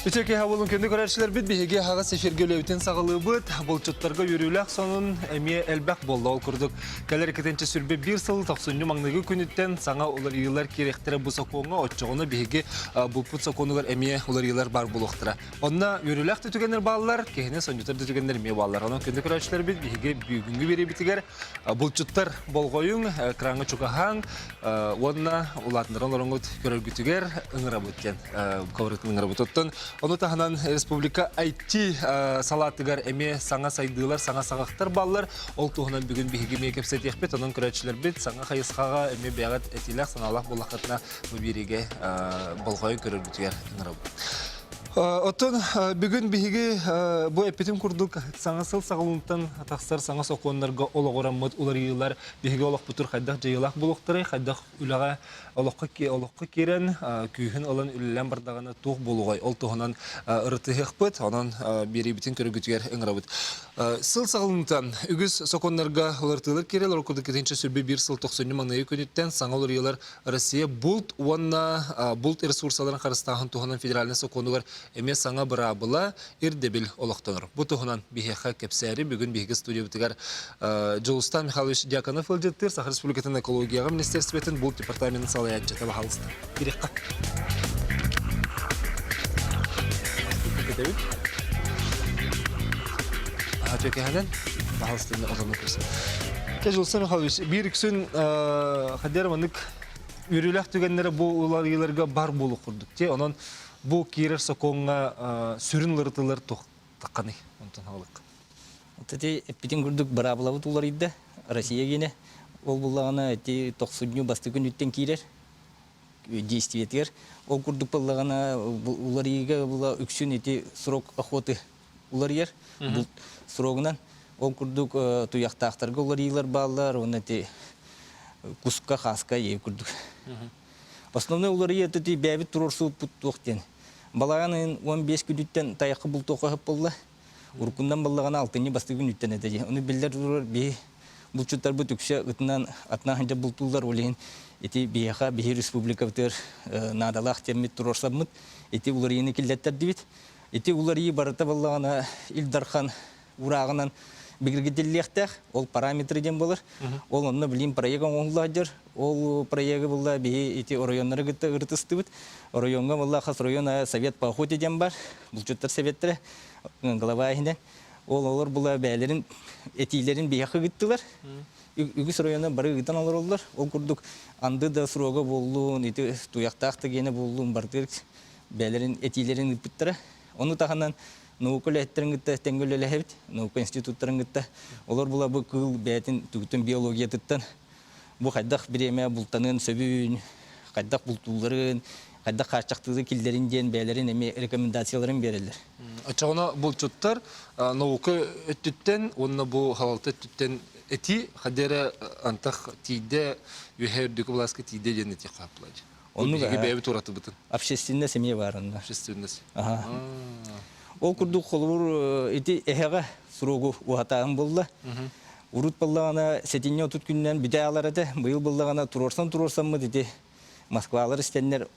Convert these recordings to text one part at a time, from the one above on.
Үтүө киэһэ буолун күндү көрөөччүлэрбит биһиги аһаҕас эфиргэ үлэбитин саҕалыыбыт. Булчуттарга үөрүүлээх сонун эмиэ элбэх буолла. Ол курдук кэлэр иккитинчи сүрбэ биир сыл тохсунньу маҥнайгы күнүттэн саҥа уларыйыылар киириэхтэрэ бу сокуоҥҥа оччоҕуна биһиги булпут сокуонугар эмиэ уларыйыылар баар буолуохтара. Онно үөрүүлээх да түгэннэр бааллар, киһини сонньутар да түгэннэр эмиэ бааллар. Онон күндү көрөөччүлэрбит биһиги бүгүҥҥү биэриибитигэр булчуттар болҕойуҥ, экраҥҥа чугаһааҥ уонна улаатыннаран олороҥҥут көрөргүтүгэр ыҥырабыт диэн коворытын ыҥырабыт. Оттон ону таһынан республика IT салаатыгар эмиэ саҥа сайдыылар, саҥа саҕахтар бааллар. Ол туһунан бүгүн биһиги эмиэ кэпсэтиэхпит. Онон көрөөччүлэрбит саҥа хайысхаҕа эмиэ бэйэҕит этиилээх, санаалаах буоллаххытына бу биэриигэ болҕойон көрөргүтүгэр ыҥырабыт. Оттон бүгүн биһиги бу эппитим курдук саҥа сыл саҕалыытыттан тахсар саҥа сокуоннарга олоҕураммыт уларыйыылар биһиги олохпутугар хайдах дьайыылаах буолуохтарай, хайдах үлэҕэ олоххо олоххо киирэн күүһүн ылан үлэлээн бардаҕына туох буолуоҕай ол туһунан ырытыһыахпыт, онон биэриибитин көрөргүтүгэр ыҥырабыт. Сыл саҕаланыыта үгүс сокуоннарга уларытыылар киирэллэр, ол курдук итинчэ сүрбэ биир сыл тохсунньу маҥнайгы күнүттэн саҥа уларыйыылар Россия булт уонна булт ресурсаларын харыстааһын туһунан федеральнай сокуонугар эмиэ саҥа быраабыла, ирдэбил олохтонор. Бу туһунан биһиэхэ кэпсээри бүгүн биһиги студиябытыгар Дьулустан Михайлович Дьяконов ыалдьыттыыр Саха Республикатын экологияҕа министерствотын булт департаменын салайааччыта баһаалыста. Кириэххэ. Түөкэһэнэн баһаалыстыны олорну көрсө. Дьулустан Михайлович, биир үксүн хадер маннык үөрүүлээх түгэннэрэ бу уларыйыыларга бар буолуох курдук. Те онон бу киирэр сокуоҥҥа сүрүн уларытыылар туохтахханый онтон хаалык. Ити эппитин курдук быраабылабыт уларыйда. Россия гиэнэ ол буллаҕына ити тохсунньу бастакы күнүттэн киирэр действиетигэр. Ол курдук буоллаҕына уларыйыыга була үксүн ити срок охоты уларыйар булт срогунан. Ол курдук туйахтаахтарга уларыйыылар бааллар уонна ити куска, хааска ии курдук. Основной уларыйыы ити бэйэбит туруорсубуппут туох диэн. Балаҕан ыйын 15 күнүттэн тайахха бултуохха сөп буолла. Уруккунан баллаҕана алтынньы бастакы күнүттэн этэ дии. Ону биллэр турар биһи булчуттарбыт үксэ ытынан атынан сылдьар бултууллар ол иһин ити биһиэхэ биһи республикабытыгар наадалаах диэммит туруорсаммыт ити уларыйыыны киллэттэрдибит. Ити уларыйыы барыта буоллаҕына Ил Дархан урааҕынан бигэргэтиллиэхтээх. Ол параметры диэн буолар. Ол онно билим проект оҥоһулла сылдьар. Ол проегы булла биһи ити оройуоннары кытта ырытыстыбыт. Оройуоҥҥа буолла хас район совет по охоте диэн бар. Булчуттар советтэрэ глава иһинэн. Ол олор була бэйэлэрин этиилэрин биһиэхэ ыыттылар. Үгүс районнар бары ыытан олороллор. Ол курдук анды да срога буоллун, ити туйахтаах да гиэнэ буоллун бардыр бэйэлэрин этиилэрин ыыппыттара. Ону таһынан наука үлэһиттэрин кытта тэҥҥэ үлэлэһэбит, наука институттарын кытта. Олор була бу кыыл бэйэтин түгүтүн биологиятыттан бу хайдах бириэмэ бултаныан сөбүн, хайдах бултуулларын, хайдах хааччахтыыры киллэрин диэн бэйэлэрин эмиэ рекомендацияларын биэрэллэр. Оччоҕуна булчуттар наука өттүттэн уонна бу халалта өттүттэн этии хадера антах тиийдэ үөһэ үрдүкү былааска тиийдэ диэн этиэххэ хааппылаадьы. Оннук биһиги бэйэбит уратыбытын. Общественность эмиэ баар онно. Общественность. Ол курдук холобур ити эһэҕэ суругу уһатааһын буолла. Урут буоллаҕына сэтинньи 30 күнүнэн бүтэ аалар этэ. Быйыл буоллаҕына туруорсан туруорсаммыт ити Москвалар истэннэр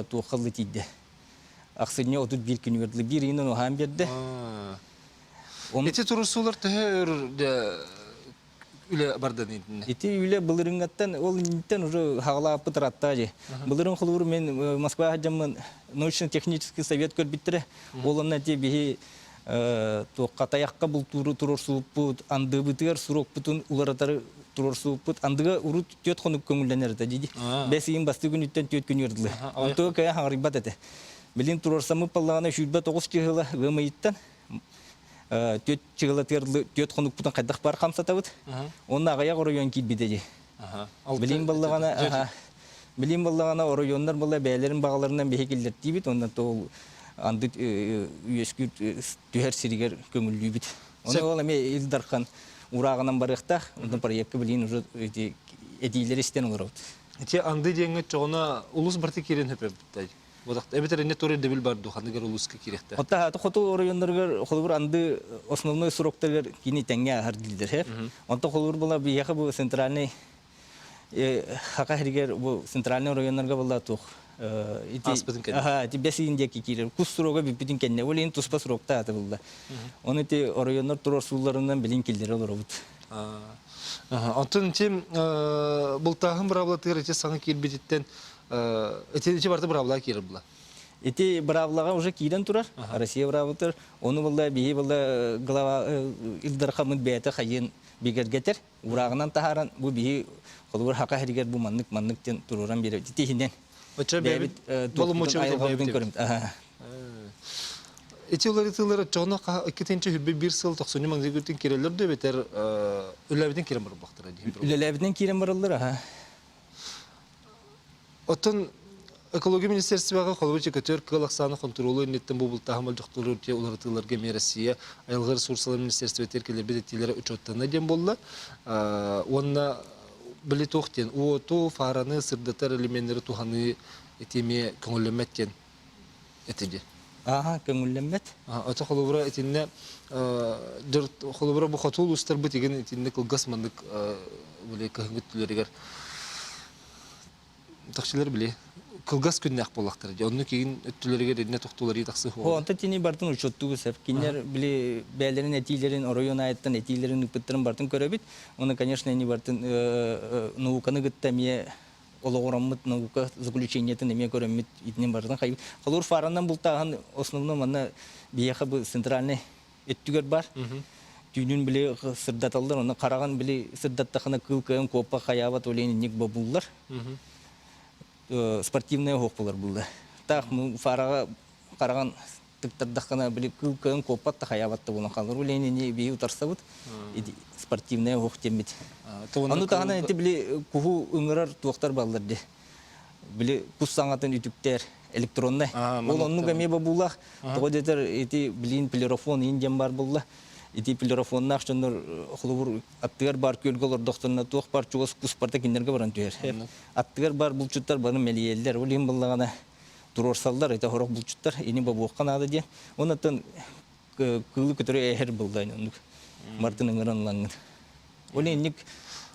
туохха ылы тиийдэ. Ахсынньы 31 күнүгэр дылы биир ыйынан уһаан биэрдэ. Ити туруорсуулар төһө өр үлэ бардан итиннэ? Ити үлэ былырыҥҥаттан ол инниттэн уже хаҕалааппыт ыраатта дии. Былырын холобур мен Москва сылдьаммын научно-технический совет көрбүттэрэ. Ол онно ити биһи туохха тайахха бултууру туруорсубуппут, андыбытыгар сурукпутун уларытары туруорсубуппут. Андыга урут түөрт хонук көҥүллэнэр этэ дии. Бэс ыйын бастыы күнүттэн түөрт күн үөрдүлэ. Онтуга кыайан хаҥарыйбат этэ. Билин туруорсаммыт баллаҕына 29 чыһыла ыам ыйыттан түөрт чыгылатыгар түөрт хонукпутун хайдах баар хамсатабыт. Онно аҕыйах оройуон киирбитэ дии. Билин баллаҕана билин баллаҕана оройуоннар була бэйэлэрин баҕаларынан биһи киллэртиибит уонна ол анды үөскүүр түһэр сиригэр көҥүллүүбүт. Ону ол эмиэ Ил Дархан урааҕынан барыахтаах. Онтон проекка билин уже этиилэри истэн олоробут. Ити анды диэҥҥэ чоҕуна улус барыта киирэн хөпөбүттэй. Эбэтэр инне тур ирдэбил бар дуу, ханныгар улууска киириэхтээх. Отта хоту оройуоннарыгар холобур анды основной сроктарыгар кини тэҥҥэ аһар дииллэр һэ. Онтон холобур була биһиэхэ бу центральный Хака сиригэр бу центральный оройуоннарга була туох. Ити Ааспытын кэннэ. Аха, ити бэс ыйын диэки киирэр. Кус срога бүппүтүн кэннэ. Ол иһин туспа сроктаах атыбылла. Оны ити оройуоннар туруорсууларынан билин киллэрэ олоробут. Онтон ити бултааһын быраабылатыгар ити саҥа киирбититтэн ити ити барыта быраабылаҕа киирэр була. Ити быраабылаҕа уже киирэн турар. Россия быраабылатыгар. Ону буолла биһи буолла глава Ил Дархаммыт бэйэтэ хайыан бигэргэтэр. Урааҕынан таһааран бу биһи холобур хака сиригэр бу маннык маннык диэн туруоран биэрэр. Ити иһинэн Оччо бэйэбит айылҕабытын көрүм. Ити уларытыылар оччоҕуна 2021 сыл тохсунньу маҥнайгытын киирэллэр да эбэтэр үлэлээбитин киирэн барбахтара диэн. Үлэлээбитинэн киирэн бараллар аха. Оттон экология министерствоҕа холобур көтөр кыыл ахсааны хонтуруолу инниттэн бу бултааһын болдьохтуулуур уларытыыларга эмиэ Россия айылҕа ресурсаларын министерствотыгар кэлэрбит этиилэрэ учуоттанна диэн буолла. Уонна били туох диэн уоту, фараны сырдатар элеменнэри туһаныы ити эмиэ көҥүллэммэт диэн этиди. Ааха, көҥүллэммэт. Ото холобура итиннэ холобура бу хоту улуустарбыт игин итиннэ кылгас маннык били кыһыҥҥы өттүлэригэр тахчылар били кылгас күннээх буоллахтара дии. Оннук игин өттүлэригэр иннэ тохтууларыы тахсыы О, онтон тини бартын учуоттуу сөп. Кинилэр били бэйэлэрин этиилэрин, оройуон аайыттан этиилэрин ыыппыттарын бартын көрөбүт. Оны, конечно, ини бартын науканы кытта эмиэ олоҕураммыт наука заключениетын эмиэ көрөммүт итинэн барытын хайбыт. Холуур фаранан бултааһын основном манна биһиэхэ бу центральный өттүгэр бар. Түүнүн били сырдаталлар, онно хараҕын били сырдаттахына кыыл кыайан куоппа хайаабат олен инник бобуллар. Спортивная оһох булар булла. Так фараҕа хараҕын тыктардаххына били кыыл кыайан куоппат да хайаабат да буолан хаалар. Ол ини биһи утарсабыт. Спортивная оһох диэммит. Ону таһынан ити били куһу ыҥырар туохтар баллар ди. Били кус саҥатын үтүктэр электроннай. Ол оннук эмиэ бобуулаах. Тоҕо диэтэр ити билин полирофон иин диэн бар булла. Ити полирофоннаах дьоннор холобур аттыгар бар күөлгэ олордохторуна туох бар чугас кус барта кинилэргэ баран түһэр. Аттыгар бар булчуттар бары мэлийэллэр. Ол иһин буллаҕына туруорсаллар, это сорох булчуттар ини бобуохха наада диэн. Оннуттан кыылы көтөрү эһэр булда оннук мартын ыҥыран ылаҥҥын. Ол инник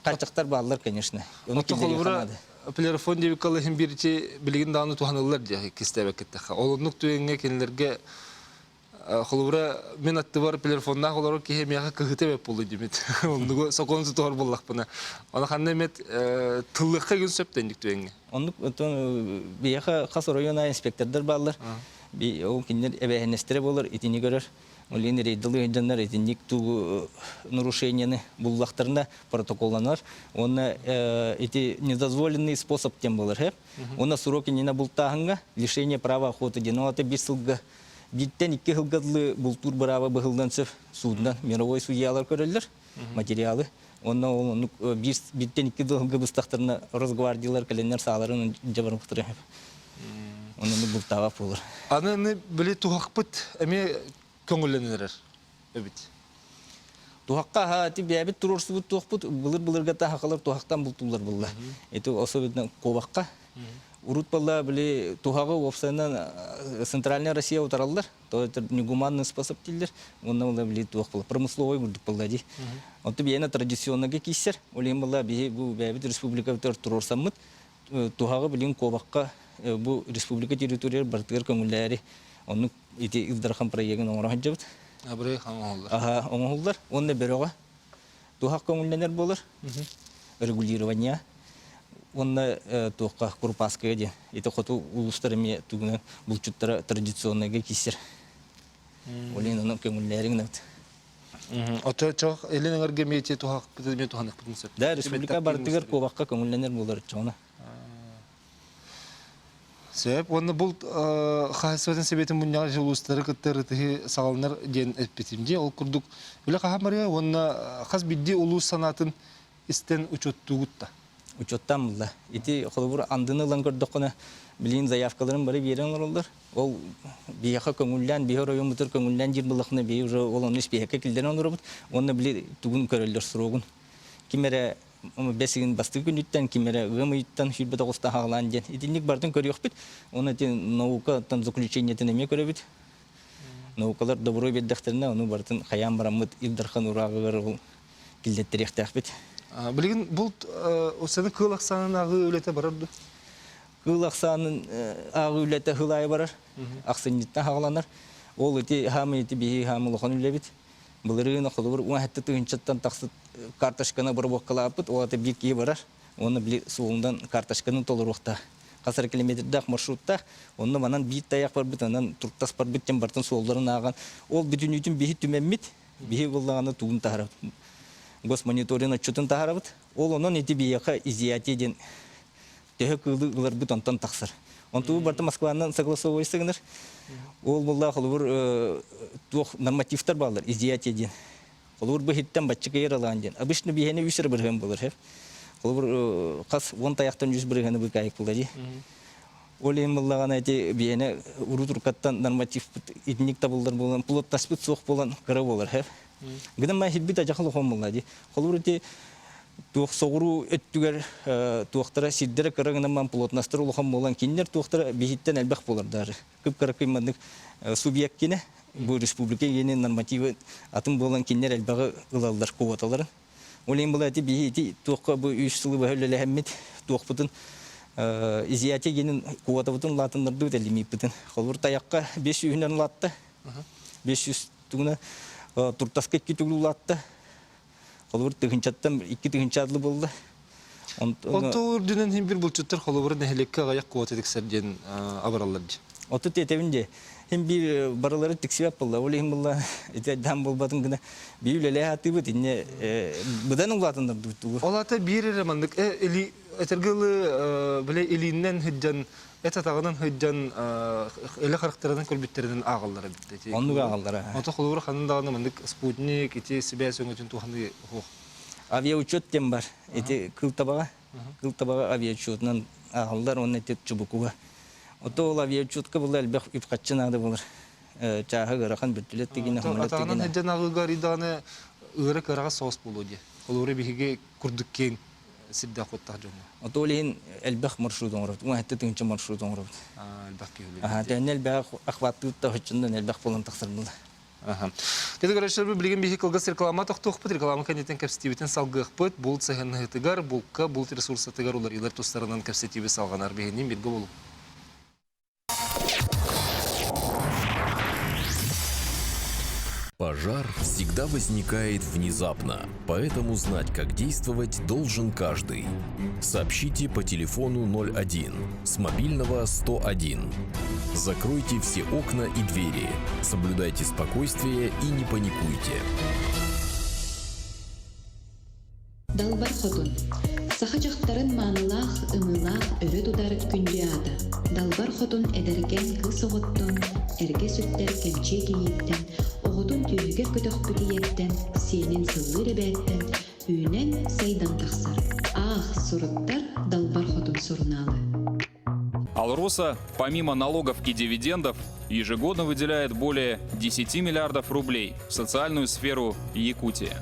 хааччахтар бааллар, конечно. Ону Оттон холобура полирофон диэбиккэ иһин биирчи билигин даҕаны туһаныллар диэ кистээбэккиттэххэ. Ол оннук түгэҥҥэ кинилэргэ Холобура, мин аттыбар телефоннаах олорор киһи миэхэ кыһыта эбэт буолуо диэмит. Оннугу сокуон тутуһар буоллахпына. Аны ханна эмит тыллыахха күн сөп дэнник түгэҥҥэ. Оннук оттон биһиэхэ хас оройуон аайы инспектордар бааллар. Ол кинилэр эбээһинэстэрэ буолар, итини көрөр. Ол иһин рейдалыы сылдьаннар итинник туу нарушениены буллахтарына протоколланар. Уонна ити недозволенный способ диэн буолар. Уонна срок иннинэ бултааһыҥҥа лишение права охоты диэн. Ол ата биир сылга Бииртэн икки сылга дылы бултуур бырааба быһыллан сөп суудунан мировой судьялар көрөллөр материалы. Онно ол оннук биир бииртэн икки сылга быстахтарына Росгвардиялар кэлэннэр сааларын дьабармыктара Онно бултаабат буолар. Аны били туһахпыт эмиэ көҥүллэнэр эбит. Туһахха ити бэйэбит туруорсубут туохпут былыр-былыргата сахалар туһахтан бултууллар булла. Ити особенно куобахха. Урут балла били туһаҕы уопсайынан Центральная Россия утараллар. То это негуманный способ дииллэр. Онно була били туох була промысловой курдук буолла дии. Онто биһиэнэ традиционныйга кииссэр. Ол иһин була биһи бу бэйэбит республикабытыгар туруорсаммыт туһаҕы билин куобахха бу республика территорияр барытыгар көҥүллээри оннук ити Ил Дархан проегын оҥоро сылдьабыт. Абырай оҥоһуллар. Аха, оҥоһуллар. Уонна бөрөҕө туһах көҥүллэнэр буолар. Регулирование. Уонна туохха курупааскыга диэн. Ити хоту улуустар эмиэ тугунан булчуттара традиционнайга киирсэр. Ол иһин ону көҥүллээри гынабыт. Очо чох илин өҥөргө эмиэ ити туһахпыт эмиэ туһаныахпытын сөп. Да, республика барытыгар куобахха көҥүллэнэр буолар чоҕуна. Сөп. Уонна булт хаһаайыстыбатын сэбиэтин мунньаҕар улуустары кытта ырытыһыы саҕаланар диэн эппитим дии. Ол курдук үлэ хаһан барыа уонна хас биирдии улуус санаатын истэн учуоттуугут да? Учуоттаан булла. Ити холобур андыны ылан көрдөххүнэ, билигин заявкаларын бары биэрэн олороллор. Ол биһиэхэ көҥүллээн, биһи оройуоммутугар көҥүллээн диир буоллаххына, биһи уже ол ону испииһэккэ киллэрэн олоробут. Уонна били тугун көрөллөр срогун. Ким эрэ бэс ыйын бастакы күнүттэн, ким эрэ ыам ыйыттан 29 аҕалаан диэн. Итинник барытын көрүөхпүт. Уонна ити наукаттан заключениетын эмиэ көрөбүт. Наукалар добро биэрдэхтэринэ, ону барытын хайаан бараммыт Ил Дархан урааҕыгар ол киллэттэриэхтээхпит. Билигин булт саны кыыл ахсаанын ааҕыы үлэтэ барар дуо? Кыыл ахсаанын ааҕыы үлэтэ сыл аайы барар. Ахсынньыттан хаҕаланар. Ол ити хаамы ити биһи хаамы улахан үлэбит. Былырыын холобур 17 тыһыынчаттан тахсыт карточканы обработкалаабыт. Ол ата биир киһи барар. Уонна били суолунан карточканы толоруохтаах. Хас эрэ километрдаах маршруттаах. Онно манан биир тайах барбыт, онон туртас барбыт диэн бартын суолларын ааҕан. Ол бүтүнүүтүн биһи түмэммит. Биһи буллаҕына тугун таһарабыт. Госмониторинг отчутун таһарабыт. Ол онон ити биһиэхэ изъятие диэн төһө кыылы ыларбыт онтон тахсар. Онтубу барыта Москванан согласовывайся гынар. Ол булла холобур туох нормативтар бааллар изъятие диэн. Холобур бу иһиттэн бачча кыйар алаан диэн. Обычно биһиэни үс эрэ бырыһыан болар. Холобур хас уон таяқтан үс бырыһыаны быкаайык була дии. Ол иһин буллаҕына ити биһиэни урут-уруккаттан нормативпыт итинник табыллар буолан, плоттаспыт суох буолан кыра буолар. Гынан маа хирбит ажахал охон буолла дии. Холобур ити туох соҕуруу өттүгэр туохтара сирдэрэ кыра гынан ман плотностар улахан буолан кинилэр туохтара биһиттэн элбэх буолар даже. Кып-кыракый маннык субъект кине бу республика иэнин нормативы атын буолан кинилэр элбэҕи ылаллар квоталарын. Ол иһин была ити биһи ити туохха бу үс сылы быһа үлэлэһэммит туохпутун изъятие генин квотабытын улаатыннардыбыт элимииппитин. Холобур тайахха 5 сүүһүнэн улаатта. 500 тугуна туртаска икки төгүл улаатта. Холобур тыһынчаттан икки тыһынча адлы буолла. Онто үрдүнэн хин бир булчуттар холобур нэһилиэккэ аҕыйах квота тиксэр диэн абараллар дии. Отут этэбин дии. Хин биир барылары тиксибэт буолла. Ол иһин буолла ити айдаан буолбатын гына биир үлэлээх атыыбыт инне быдан улаатыннардыбыт тугу. Ол ата биир эрэ маннык этэргэ ылы бile илииннэн сылдьан эт атаҕынан сылдьан элэ харахтарынан көрбүттэринэн ааҕаллар эбит. Оннук ааҕаллара. Ото холобур ханан даҕаны маннык спутник ити сибээс өҥөтүн туһаныы суох. Авиаучет диэн бар. Ити кыл табаҕа. Кыл табаҕа авиаучетунан ааҕаллар уонна ити чубукуга. Ото ол авиаучетка була элбэх үп-харчы наада буолар. Чааһы ыарахан бүртүлэт тигинэ, хомолет Атаҕынан тигинэ. сылдьан ааҕыыга арыйдаҕына ыыра кыараҕас соҕус буолуо дии. Холобура биһиги курдук киэҥ сирдээх-уоттаах дьоҥҥо. Ото ол иһин элбэх маршрут оҥоробут. Уон сэттэ тыһыынча маршрут оҥоробут. Элбэх киһи Аха, тэннэ элбэх охваттыыр да оччонон элбэх буолан тахсар буолла. Аха. Кэти көрөөччүлэрбит билигин биһи кылгас реклама тохтуохпут, реклама кэнниттэн кэпсэтиибитин салгыахпыт. Булт сыһыаннаһыытыгар, булка, булт ресурсатыгар уларыйыылар тустарынан кэпсэтиибит салҕанар. Биһинин биргэ болуҥ. Пожар всегда возникает внезапно, поэтому знать, как действовать, должен каждый. Сообщите по телефону 01 с мобильного 101. Закройте все окна и двери. Соблюдайте спокойствие и не паникуйте. Далбар Хотун Саха дьахтарын маанылаах, ымыылаах өрө тутар күндү аата. Далбар Хотун эдэркээн кыыс оҕоттон, эргэ сүктэр кэмчиэ кийииттэн, оҕотун түөһүгэр көтөхпүт ийэттэн, сиэнин сыллыыр эбээттэн үүнэн, сайдан тахсар. Аах, суруттар Далбар Хотун сурунаалы. «Алроса» помимо налогов и дивидендов ежегодно выделяет более 10 миллиардов рублей в социальную сферу Якутии.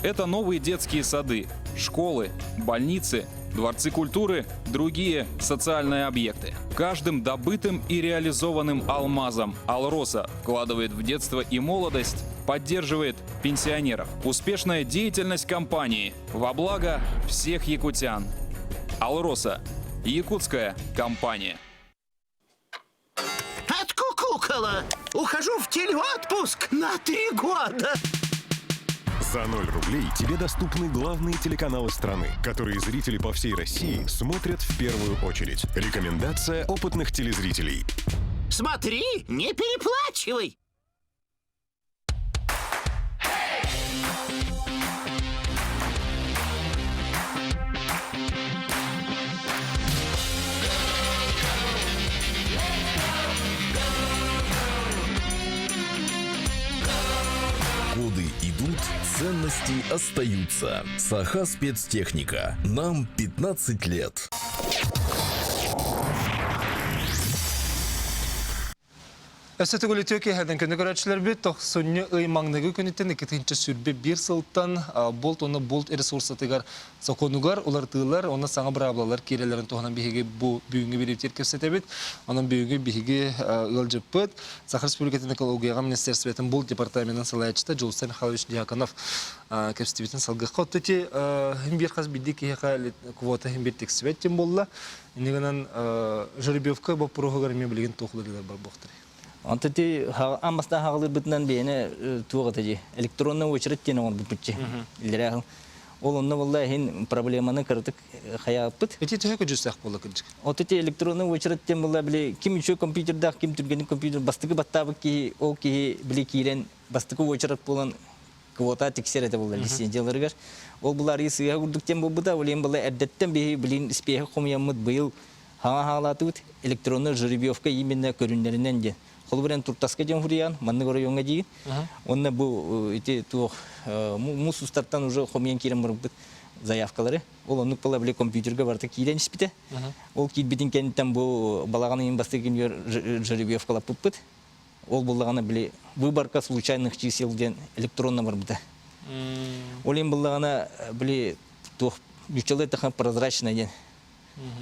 Это новые детские сады, школы, больницы, дворцы культуры, другие социальные объекты. Каждым добытым и реализованным алмазом «Алроса» вкладывает в детство и молодость, поддерживает пенсионеров. Успешная деятельность компании во благо всех якутян. «Алроса» – якутская компания. Откукукала! Ухожу в телеотпуск на 3 года! За 0 рублей тебе доступны главные телеканалы страны, которые зрители по всей России смотрят в первую очередь. Рекомендация опытных телезрителей. Смотри, не переплачивай! Годы идут, ценности остаются. Саха спецтехника. Нам 15 лет. Өссө төгүл үтүө киэһэтин күнү көрөөччүлэрбит тохсунньу ый маҥнайгы күнүттэн 2021 сылтан булт уонна булт ресурсатыгар сокуонугар уларытыылар уонна саҥа быраабылалар киирэллэрин туһунан биһиги бу бүгүҥҥү бириитир кэпсэтэбит. Онон бүгүҥҥү биһиги ыалдьыппыт Саха Республикатын экологияҕа министерствотын булт департаменын салайааччыта Дьулустан Михайлович Дьяконов кэпсэтибитин салгыахха. Оттон ити иһин биир хас биирдии киһиэхэ квота иһин биир тиксибэт диэн буолла. Инньэ гынан жеребьевка боппуруоһугар эмиэ билигин туох уларыйыылар бар буолуохтарай? Онто ити аан бастаан хаҕылыырбытынан бэйэни туох это дии электронный очередь диэн оҥорбуппут дии иллэрээ Ол онно буолла иһин проблеманы кыратык хайааппыт. Ити төһө көдьүүстээх буолла кырдьык? От ити электронный очередь диэн буолла били ким үчүгэй компьютердаах, ким түргэнник компьютер бастакы баттаабыт киһи ол киһи били киирэн бастакы очередь буолан квота тиксэр этэ буолла лицензияларыгар. Ол булаарыы сыыһа курдук диэн буолбута. Ол иһин была эрдэттэн биһи билин испиэһи хомуйаммыт быйыл хаҥа хаалаатыбыт электронный жеребьевка именно көрүннэринэн диэн. Холобур туртаска диэн хуруйаан маннык оройуоҥҥа дии. Онно бу ити туох муус устартан уже хомуйан киирэн барбыт заявкалары. Ол оннук была били компьютерга барыта киирэн испитэ. Ол киирбитин кэнниттэн бу балаҕан ыйын бастакы күнүгэр жеребьевкалаппыппыт. Ол буллаҕына били выборка случайных чисел диэн электронно барбыта. Ол иһин буллаҕына били туох нуччалыы эттэххэ прозрачно диэн.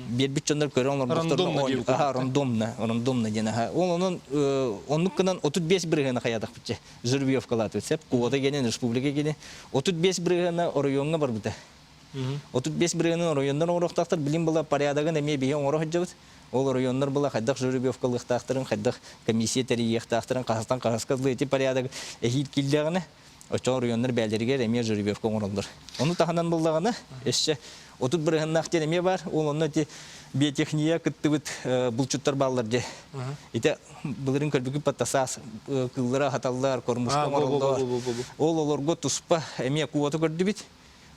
Биэрбит дьоннор көрөн олорбуттар. Аха, рандомно, рандомно диэн аха. Ол онон оннук гынан 35 бырыһыана хайаатахпытча жеребьевкалаатыбыт сеп. Квота генен, республика генен 35 бырыһыана оройуоҥҥа барбыта. 35 бырыһыанын оройуоннар оҥоруохтаахтар. Билин была порядогын эмиэ биһи оҥоро сылдьабыт. Ол оройуоннар была хайдах жеребьевкалыахтаахтарын, хайдах комиссия тэрийиэхтаахтарын, хаһыстан хаһыска дылы ити порядок эһиил киирдэҕинэ, оччоҕо оройуоннар бэйэлэригэр эмиэ жеребьевка оҥороллор. Ону таһынан буллаҕына, өссө 30 бырыһыаннаах диэн эмиэ баар. Ол онно ити биотехния кыттыбыт булчуттар бааллар дии. Ити былырыын көрбүкүт батта саас кыыллары аһаталлар, кормушка оҥороллор. Ол олорго туспа эмиэ квота көрдүбүт.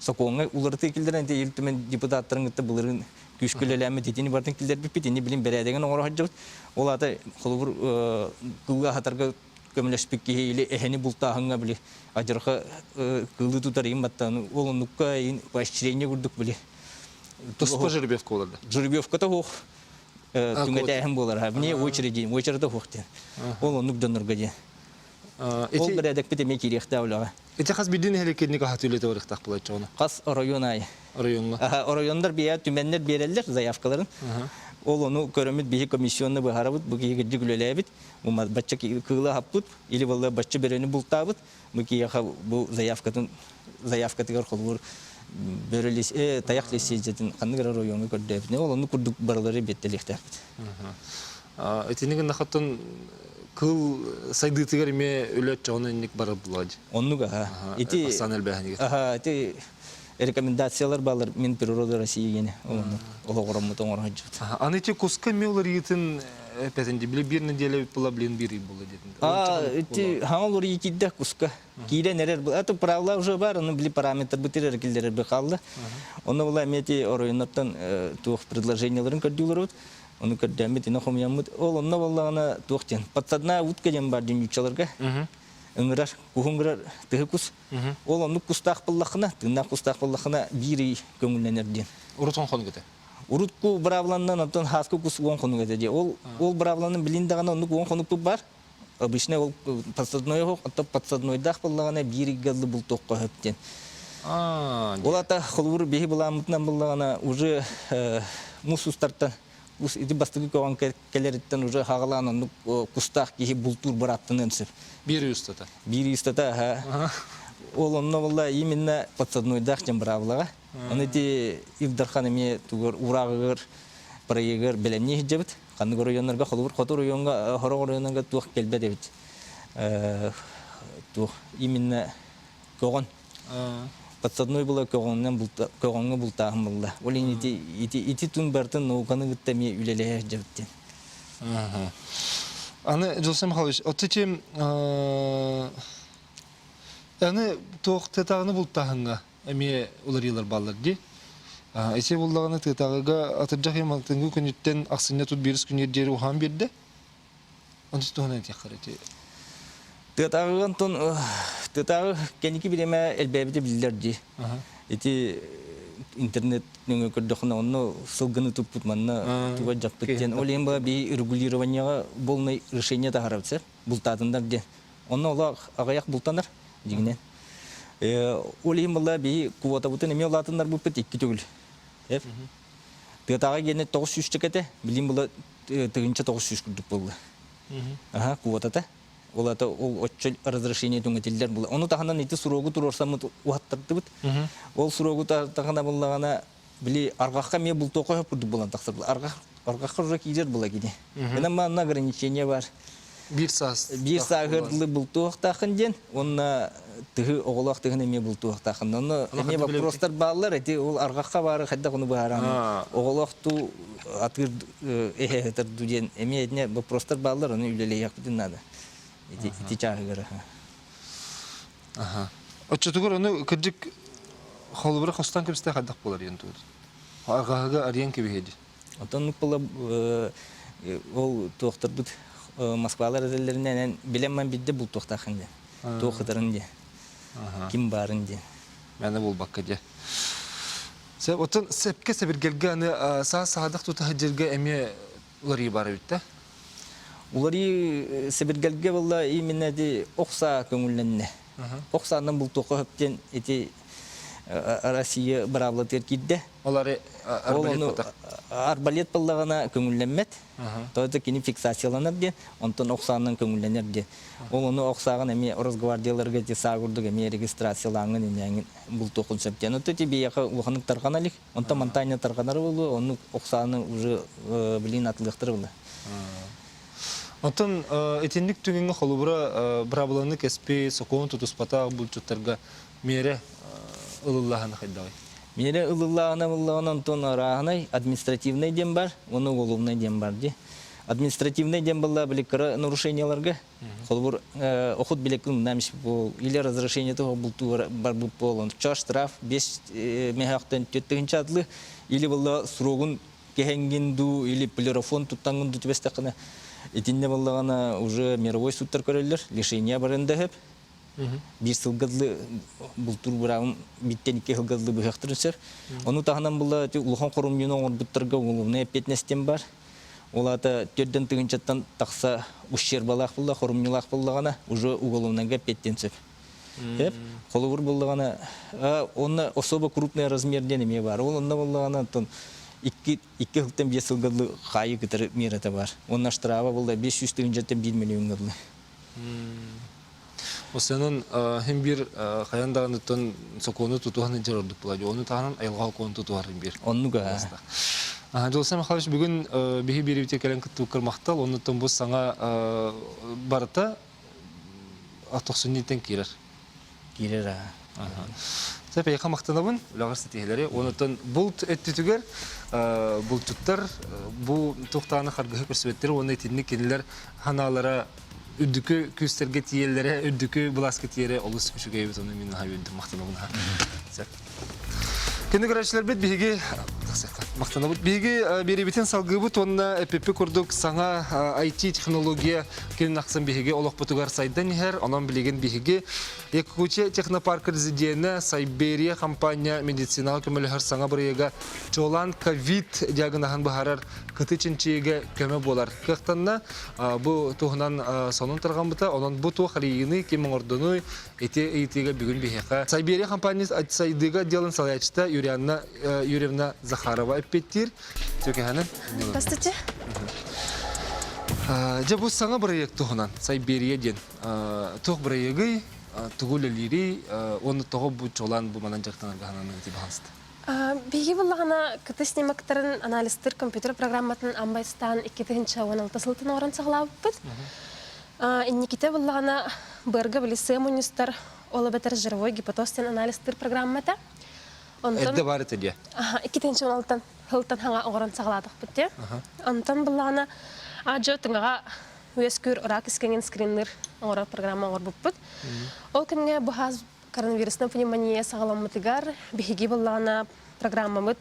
Сокуоҥҥа уларытыы киллэрэн ити Ил Түмэн депутаттарын кытта былырыын күүскэ үлэлээммит итини барытын киллэрбиппит, ини билин бэрээдэгин оҥоро сылдьабыт. Ол аата холобур кылы аһатарга көмөлөспүт киһи или эһэни бултааһыҥҥа били адьырҕа кылы тутар иһин баттаан ол оннукка иһин поощрение курдук били туспа жеребьевка буолар жеребьевката суох түҥэтээһин буолар вне очереди очерета суох диэн ол оннук дьоннорго диэн Ол бэрээдэкпит эмиэ киириэхтээх үлэҕэ. Ити хас биирдии нэһилиэккэ хаһа үлэтэ барыахтаах буолааччы ону? Хас оройуон аайы. Оройуоҥҥа. Оройуоннар биэ түмэннэр биэрэллэр заявкаларын. Ол ону көрөммүт биһи комиссионно быһаарабыт, бу киһи кырдьык үлэлээбит, бачча кыылы аһаппыт, или буолла бачча бөрөнү бултаабыт, бу киһиэхэ бу заявкатын заявкатыгар холобур бөрө тайах лиссиэдьэтин ханнык эрэ оройуоҥҥа көрдөөбүт. Ол ону курдук барылары биэртэлиэхтээхпит. Итини гыннахаттан кыл сайдыытыгар эмиэ үлэ оччоҕуна инник барар буолуо дии. Оннук аха. Ити Асан элбээһинигэр. Аха, ити рекомендациялар баалар Минприроды России гене олоҕороммут оҥоро сылдьыбыт. Аны ити куска эмиэ уларыйыытын эпэтин били биир неделя була блин биир ый була диэтин. А ити хаҥа уларыйыы киирдэ куска. Киирэн эрэр это правила уже бар, ону били параметр бытыр эркиллерер быхалла. Онно була эмиэ ити оройуннартан туох предложенияларын көрдүүлөрүт. Ону көрдөммүт, ини хомуйаммыт. Ол онно буоллаҕына туох диэн, подсадная утка диэн бар диэн нууччаларга ыҥырар, куһу ыҥырар тыһы кус. Ол оннук кустаах буоллаххына, тыыннаах кустаах буоллаххына биир ый көҥүллэнэр диэн. Урут он хонук этэ. Урутку быраабыланнан онтон хааскы кус уон хонук этэ дии. Ол ол быраабыланан билин даҕаны оннук уон хонукпут бар. Обычно ол подсадной оһох, оттон подсаднойдаах буоллаҕына биир ыйга ылы бултуохха сөп диэн. Ол ата холобур биһи былааммытынан буллаҕына уже муус устартан ити бастакы көҕөн кэлэриттэн уже хаҕалаан оннук кустаах киһи бултуур бырааптаныан сөп. Биир ый устата. Биир ый устата аха. Ол онно буолла именно подсаднойдаах диэн быраабылаҕа. Ону ити Ил Дархан эмиэ тугар урааҕыгар проегар бэлэмнии сылдьабыт. Ханнык оройуоннарга холобур хоту оройуоҥҥа сорох оройуоннарга туох кэлбэт эбит. Туох именно көҕөн. Подсадной была көҕөннөн көҕөҥҥө бултааһын буолла. Ол иһин ити ити ити тун барытын науканы кытта эмиэ үлэлэһэ сылдьабыт диэн. Аны Жолсен Михайлович, вот эти аны туох тытаҕыны бултааһыҥҥа эмиэ уларыйыылар бааллар дии. Ити буллаҕына тыатааҕыга атырдьах ыйын алтыҥҥы күнүттэн ахсынньы тут биирис күнүгэр диэри уһаан биэрдэ. Онтус туһунан этиэххэр ити. Тыатааҕыга онтон тыатааҕы кэнники бириэмэ элбээбитэ биллэр дии. Ити. интернет нөҥүө көрдөххүнэ онно сылгыны туппут манна туга дьаппыт диэн. Ол иһин баа биһи регулированиеҕа полный решение таһаарабыт сэр бултаатыннар диэн. Онно олох аҕыйах бултанар дьиҥинэн. Ол иһин буолла биһи квотабытын эмиэ улаатыннарбыппыт икки төгүл. Тыатааҕы гиэнэ 900 чэкэтэ, билим була 1900 курдук буолла. Аха, квотата. Ол ата ол оччо разрешение түҥэтиллэр була. Ону таһынан ити суруогу туруорсаммыт уһаттардыбыт. Ол суруогу таһына буллаҕына били арҕахха эмиэ бултуохха сөп курдук буолан тахсар. Арҕах арҕахха уже киирэр була кини. Гынан манна ограничение бар. Биир саас. Биир сааһыгар дылы бултуохтааххын диэн, уонна тыһы оҕолоох тыһын эмиэ бултуохтааххын. Онно эмиэ вопростар бааллар, ити ол арҕахха баары хайдах ону быһааран оҕолоохтуу атыыр эһэ ду диэн эмиэ итинэ вопростар бааллар, ону үлэлэһиэхпитин наада. Ити ити чааһыгар. Аха. Оччотугар ону кырдьык холобура хостон кэбистээх хайдах буолар диэн туут. Арҕаһыга арыйан кэбиһиэ дии. Оттон была ол туохтарбыт Москвалар этэллэринэн билэн ман бидде бултуохтаахын диэн. Туох ытарын диэн. Ким баарын диэн. Мээнэ булбакка диэн. Сөп, оттон сэпкэ сэбиргэлгэ аны саас саадах тута сылдьарга эмиэ уларыы баар эбит да? Уларыы сэбиргэлгэ буолла именно ити ох саа көҥүллэннэ. Ох саанан бултуохха сөп диэн ити Россия быраабылатыгар киирдэ. Олары арбалет ботах. Арбалет буоллаҕына көҥүллэммэт. Тоҕо кини фиксацияланар диэн, онтон ох саанан көҥүллэнэр диэн. Ол ону ох сааҕын эмиэ Росгвардияларга ити саа курдук эмиэ регистрациялааҥҥын иннээҥин бултуоххун сөп диэн. Оттон ити биһиэхэ улаханнык тарҕана илик. Онтон монтания тарҕанара буолуо, оннук ох сааны уже блин атылыахтара буолуо. Оттон итинник түгэҥҥэ холобура быраабыланы кэспит, сокуон тутуспатах булчуттарга миэрэ ылыллаһына хайдаҕый? Миэрэ ылыллаҕына ыллаҕына онтон арааһынай административнай диэн бар уонна уголовнай диэн бар дии. Административнай диэн буолла били кыра нарушениеларга холобур охот билек намис бол или разрешение того бултуур барбыт буолан ча штраф 5 мехахтан 4 атлы или буолла срогун кэһэҥҥин дуу или полирофон туттаҥҥын дуу түбэстэххинэ итиннэ буоллаҕына уже мировой судтар көрөллөр лишение баран да сөп биир сылга дылы бултуур быраабын бииртэн икки сылга дылы быһыахтарын сөп. Ону таһынан була улахан хорумньуну оҥорбуттарга уголовнай эппиэтинэстэн бар. Ол аата төрдөн тыһыынчаттан тахса ущербалаах буолла, хорумньулаах буоллаҕына уже уголовнайга эппиэттиэн сөп. Сөп. Холобур буоллаҕына, онно особо крупный размер диэн эмиэ баар. Ол онно буоллаҕына оттон икки икки сылтан биэс сылга дылы хаайыы кытары миэрэтэ бар. Уонна штраба буолла 500 тыһыынчаттан 1 миллиоҥҥа дылы. Осенон хин бир хайан даҕаныттан сокуону тутуһан илдьэр ордук буолар. Ону таһынан айылҕа сокуону тутуһар хин бир. Оннуга. Дьулусан Михайлович бүгүн биһи биэрибитигэр кэлэн кыттыбыккар махтал. Оннуттан бу саҥа барыта тохсунньуттан киирэр. Киирэр Сөп, эйиэхэ махтанабын, үлэҕэр ситиһилэри. Онуттан булт өттүтүгэр булчуттар бу туохтааны харгыһы көрсүбэттэр уонна итинник кинилэр ханаалара үрдүкү күүстэргэ тиийэллэрэ, үрдүкү былааска тиийэрэ олус үчүгэй эбит, ону мин наһаа үөрдүм, махтанабын. Сөп. Күндү көрөөччүлэрбит биһиги махтанабыт. Биһиги биэриибитин салгыыбыт уонна эппиппит курдук саҥа IT технология күн ахсын биһиги олохпутугар сайдан иһэр. Онон билигин биһиги Якутия технопарк резиденэ Сайберия компания медицинаҕа көмөлөһөр саҥа бырайыага чуолаан ковид диагноһын быһаарар кыты чинчийиигэ көмө буолар кыахтанна. Бу туһунан сонун тарҕаммыта. Онон бу туох арыйыыны ким оҥордунуй ити ыйытыыга бүгүн биһиэхэ Сайберия компания сайдыыга отделын салайааччыта Юрианна Юрьевна Захарова эппиэттиир. Түкэһэнин. Здравствуйте. Дьэ бу саҥа бырайыак туһунан Сайберия диэн туох бырайыагый, тугу үлэлиирий, уонна тоҕо бу чуолаан бу манан дьарыктанарга сананыгыт баһаалыста? Биһиги буллаҕына КТ снимоктарын анализтыыр компьютер программатын амбайстаан 2016 сылтан оҥорон саҕалаабыппыт. Инникитэ буллаҕына быарга били сыа мунньустар, ол эбэтэр жировой гепатоз диэн анализтыыр программата. Онтон Эрдэ баар этэ диэ. 2016 сылтан хаҥа оҥорон саҕалаатахпыт диэ. Онтон буллаҕына аадьо тыҥаҕа үөскүүр рак искэҥин скринныр оҥорор программа оҥорбуппут. Ол кэмҥэ бу хаас коронавируснай пневмония саҕаламмытыгар биһиги буллаҕына программабыт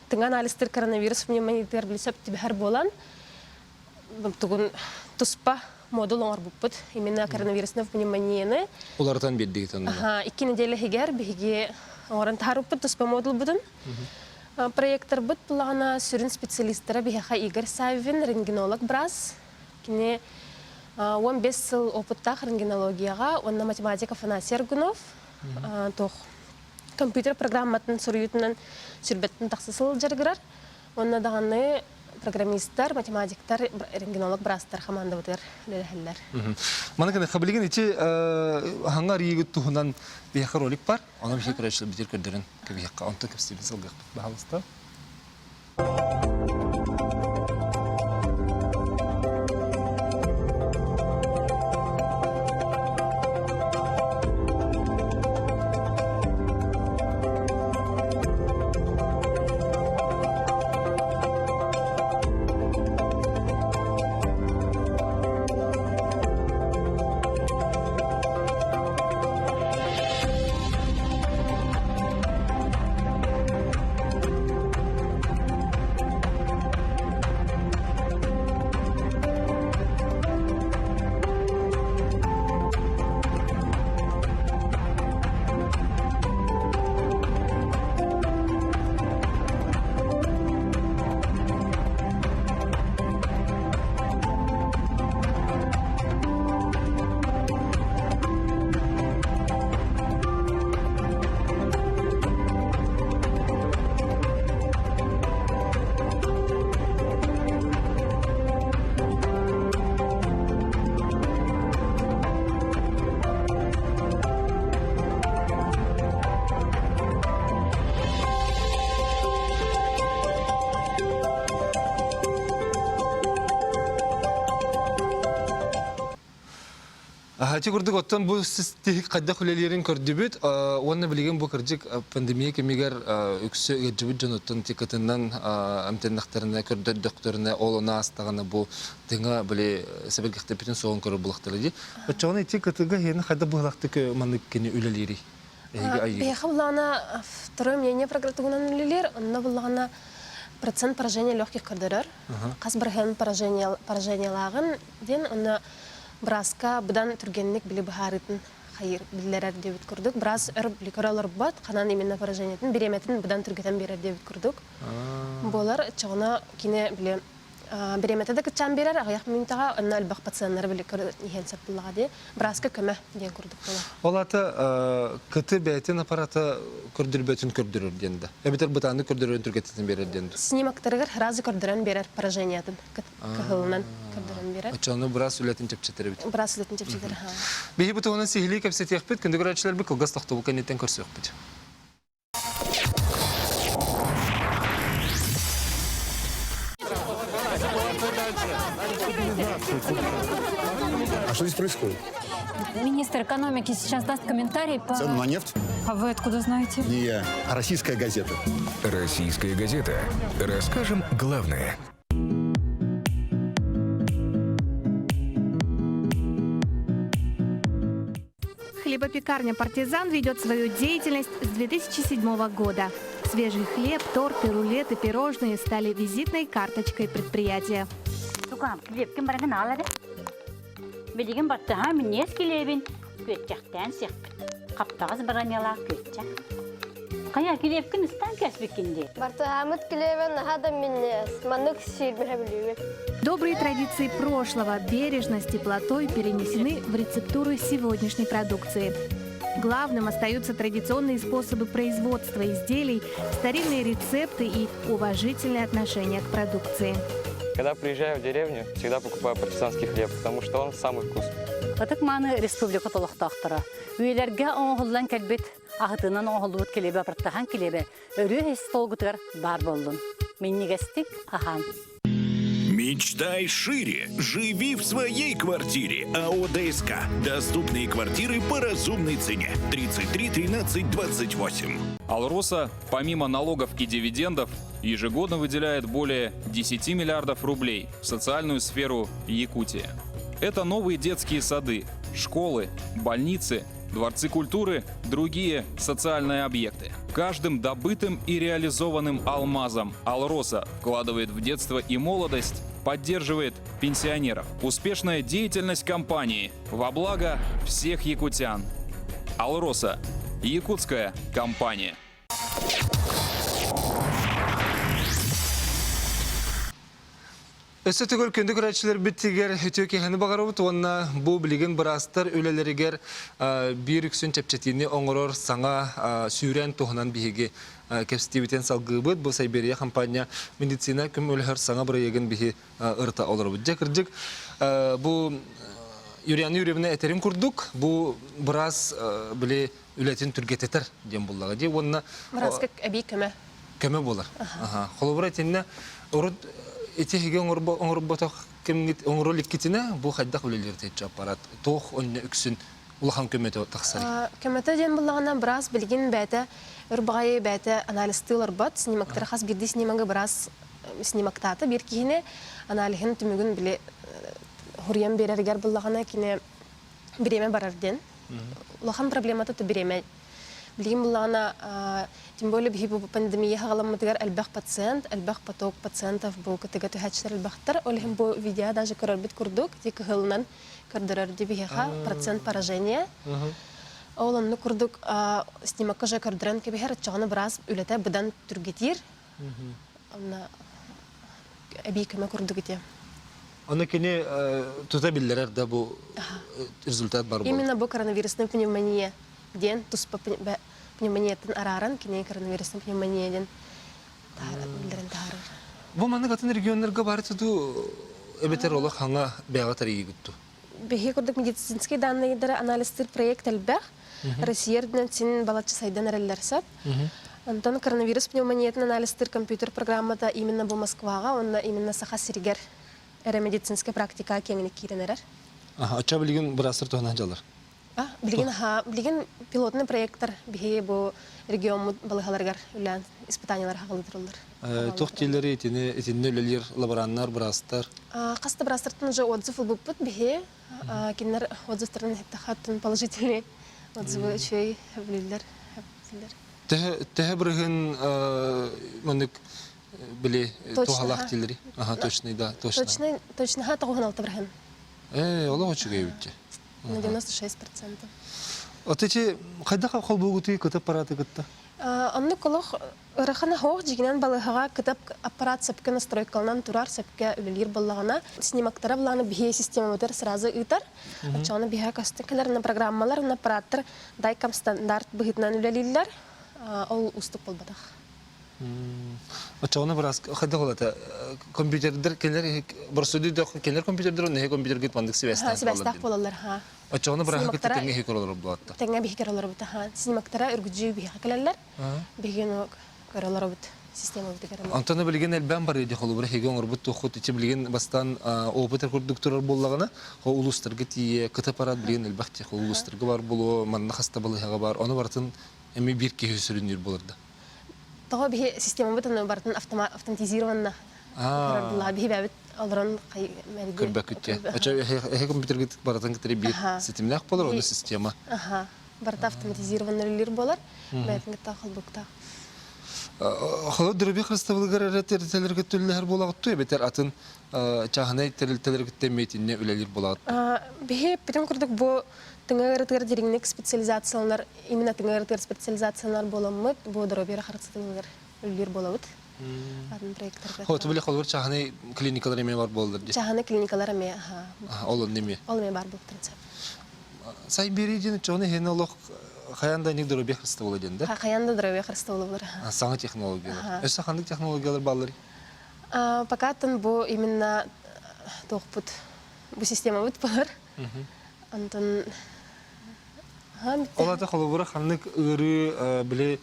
тыҥа анализтыр коронавирус пневмониятыгар били сөп түбэһэр буолан тугун туспа модул оҥорбуппут именно коронавирусная пневмонияны уларытан биэрдигит онно икки неделя иһигэр биһиги. Оҥорон таһаарбыппыт туспа модулбутун. Проекторбыт буллаҕына сүрүн специалистара биһиэхэ Игорь Саввин, рентгенолог быраас. Кини 15 сыл опыттаах рентгенологияҕа уонна математик Афанасий Аргунов туох компьютер программатын суруйуутунан сүрбэттэн тахса сыл дьарыгырар. Уонна даҕаны программистар, математиктар, рентгенолог быраастар хамаандабытыгар үлэлэһэллэр. Маны гына билигин ити хаҥа арыйыгыт туһунан биһиэхэ ролик бар. Онон биһиги көрөөччүлэр битир көрдөрөн кэбиһиэххэ. Онтон кэпсиибин салгыахпыт баһаалыста. Ити курдук оттон бу тиһик хайдах үлэлиирин көрдүбүт уонна билигин бу кырдьык пандемия кэмигэр үксэ ыалдьыбыт дьонуттан тикатынан эмтэннэхтэринэ көрдөрдөхтөрүнэ ол ону аастаҕына бу тыҥа били сэбиргэхтэппитин суоҕун көрөр булахтара дии. Оччоҕуна ити кытыга иһин хайдах быһалахтык маннык кини үлэлиирий? Эһиги айыыгыт. Биһиэхэ буллаҕына второе мнение программатыгынан үлэлиир, онно буллаҕына процент поражения легких көрдөрөр. Хас бырыһыан поражениелааҕын диэн онно бырааска быдан түргэнник били быһаарыытын хайыыр биллэрэр диэбит курдук. Быраас өр били көрө олорбот, ханан именно поражениетын бириэмэтин быдан түргэтэн биэрэр диэбит курдук. Буолар, оччоҕуна кини били бириэмэтэ да кыччаан биэрэр, аҕыйах мүнүүтэҕэ онно элбэх пациеннары били көрө иһэн сөп буллаҕа дии. Бырааска көмө диэн курдук буолар. Ол аата кыты бэйэтин аппарата көрдөрбөтүн көрдөрөр диэн да. Эбэтэр бытааннык көрдөрөрүн түргэтитэн биэрэр диэн да. Снимоктарыгар сразу көрдөрөн биэрэр поражениетын кыһылынан көрдөрөн биэрэр. Оччону быраас үлэтин чэпчэтэр эбит. Быраас үлэтин чэпчэтэр. Биһи бу туһунан сиһилии кэпсэтиэхпит, күндү көрөөччүлэрбит кылгас тохтобул кэнниттэн көрсүөхпүт. А что здесь происходит? Министр экономики сейчас даст комментарий по... Цену на нефть? А вы откуда знаете? Не я, а российская газета. Российская газета. Расскажем главное. Хлебопекарня «Партизан» ведет свою деятельность с 2007 года. Свежий хлеб, торты, рулеты, пирожные стали визитной карточкой предприятия. Тукаам, килиэпкин бараҥын аал эрэ. Билигин баттаһа минньиэс килиэбин күөччэхтээн сиэхпит. Хаптаҕас бараньалаах күөччэх. Хайа, килиэпкин ыстаан кээспиккин дии. Бартыһаамыт килиэбэ наһаа да минньиэс. Маннык сиирбэһэ билиибит. Добрые традиции прошлого бережно с теплотой перенесены в рецептуры сегодняшней продукции. Главным остаются традиционные способы производства изделий, старинные рецепты и уважительное отношение к продукции. Когда приезжаю в деревню, всегда покупаю партизанский хлеб, потому что он самый вкусный. Ытык-мааны республика олохтоохторо. Үйэлэргэ оҥоһуллан кэлбит аһытынан оҥоһуллубут килиэбэ бартахан килиэбэ өрүү ис толгутугар баар буоллун. Минньигэстик аһаан. Мечтай шире. Живи в своей квартире. АО ДСК. Доступные квартиры по разумной цене. 33 13 28. Алроса, помимо налогов и дивидендов, ежегодно выделяет более 10 миллиардов рублей в социальную сферу Якутии. Это новые детские сады, школы, больницы, дворцы культуры, другие социальные объекты. Каждым добытым и реализованным алмазом Алроса вкладывает в детство и молодость, поддерживает пенсионеров. Успешная деятельность компании во благо всех якутян. Алроса. Якутская компания. Өссө төгүл күндү көрөөччүлэрбитигэр үтүө киэһэни баҕарабыт уонна бу билигин быраастар үлэлэригэр биир үксүн чэпчэтиини оҥорор саҥа сүүрээн туһунан биһиги кэпсэтиибитин салгыыбыт. Бу Сайберия хампаанньа медицина көмөлөһөр саҥа бырайыагын биһи ырыта олоробут. Дьэ, кырдьык, бу Юриана Юрьевна этэрин курдук, бу быраас били үлэтин түргэтэтэр диэн буллаҕа дии уонна Бырааска эбии көмө. Көмө буолар. Холобура итиннэ урут ити эһиги оҥорботох кэмҥит оҥоро иликкитинэ бу хайдах үлэлиир тэччи аппарат туох онно үксүн улахан көмөтө тахсарый? Көмөтө диэн буллаҕына быраас билигин бэйэтэ өр баҕайы бэйэтэ анализтыы олорбот снимоктары хас биирдии снимогы быраас снимоктаата биир киһини аналиһын түмүгүн били хуруйан биэрэригэр буллаҕына кини бириэмэ барар диэн. Улахан проблемата то бириэмэ. Билигин буллаҕына, тем более биһи бу пандемия хаҕаламмытыгар элбэх пациент, элбэх поток пациентов бу кытыга түһээччилэр элбэхтэр. Ол иһин бу видео даже көрөрбүт курдук, ити кыһылынан көрдөрөр ди биһиэхэ процент поражения. Ол оннук курдук снимокка же көрдөрөн кэбиһэр, оччоҕуна быраас үлэтэ быдан түргэтиир. Онно эбии көмө курдук ити. Ону кини тута биллэрэр да бу результат бар буолар. Именно бу коронавирусная пневмония диэн туспа пневмонияттан арааран кини коронавирусная пневмония диэн биллэрэн таһаарар. Бу маннык атын регионнарга баар туту эбэтэр олох хаҥа бэйэҕэ тарыйыгыт дуу? Биһиги курдук медицинскэй данныйдары анализтыыр проект элбэх. Россия үрдүнэн син балачча сайдан эрэллэр сөп. Онтон коронавирус пневмониятын анализтыыр компьютер программата именно бу Москваҕа уонна именно Саха сиригэр эрэ медицинскэй практика киэҥник киирэн эрэр. Аха, оччо билигин быраастар туһунан дьаллар. А, билигин аха, билигин пилотный проекттар биһиги бу региоммут балыһаларыгар үлээн испытаниялар хаҕылыдырыллар. Туох дииллэрий итини итиннэ үлэлиир лабораннар, быраастар? Хас да быраастартан уже отзыв ылбыппыт биһи. Кинилэр отзывтарын иһиттэххэ положительный отзывы үчүгэй билиллэр. Төһө бырыһын маннык били туһалаах дииллэрий? Аха, точный, да, точно. Точный, точно 96 бырыһын. Ээ, олох үчүгэй эбит На 96%. Вот эти хайдах холбуугутуй кытып аппараты кытта? Оннук олох ыарахан оһох дьигинэн балыыһаҕа кытап аппарат сөпкө настройкаланан турар, сөпкө үлэлиир буоллаҕына, снимоктара былааны биһиэ системабытыгар сразу ыытар. Оччоҕуна биһиэхэ көстөн кэлэр на программалар, на аппараттар дайкам стандарт быһыытынан үлэлииллэр. Ол уустук буолбатах. Оччоҕуна быраас хайдах ол это компьютердер кинилэр процедура кинилэр компьютердер онно компьютергит маннык сибээстээх сибээстээх буолаллар ха. Оччоҕуна бырааһы кытта тэҥҥэ иһи көрөлөр буолатта. Тэҥҥэ биһи көрөлөрбүт аха. Снимоктара үргүдьүү биһиэхэ кэлэллэр. Биһиги көрөлөрбүт системабытыгар. Онтон билигин элбээн барыы дии холобура эһиги оҥорбут туоххут ичи билигин бастаан опыт курдук турар буоллаҕына улуустарга тиийэ кыта парад билигин элбэх тиийэ улуустарга бар буолуо манна хаста балыыһаҕа бар ону барытын эмиэ биир киһи сүрүннүүр буолар да. Тоҕо биһи системабыт аны барытын автоматизированно көрөр буллаҕа биһи бэйэбит олорон Көрбөккүт Очо эһи компьютергит барытын кытары биир ситимнээх буолар, оны система. Аха. Барыта автоматизированно үлэлиир буолар. Бэйэтин кытта холбуктаах. Холо дөрөбүй хрыстабылыгар эрэ тэрилтэлэргэ түллэһэр буолаҕыт эбэтэр атын чааһынай тэрилтэлэргиттэн миэтинне үлэлиир буолаҕыт Биһи бүтүн курдук бу тыҥа ыарытыгар дириҥник специализацияланар, именно тыҥа ыарытыгар специализацияланар буоламмыт, бу доруобуйа харыстабылыгар үлэлиир буолабыт. Атын проекттарга. Хоту били холбор чааһынай клиникалар эмиэ бар буолалар дии. Чааһынай клиникалар эмиэ, аха. Ол онно эмиэ. Ол эмиэ бар буолуктарын сөп. Сайбери диэн чону иһин олох хайаан да ник доруобуйа харыстабыла диэн да? Хайаан да доруобуйа харыстабыла булар. Саҥа технологиялар. Өссө ханнык технологиялар баалларый? Пока бу именно туохпут бу системабыт бар. Онтон Ол ата холобура ханнык ыарыы били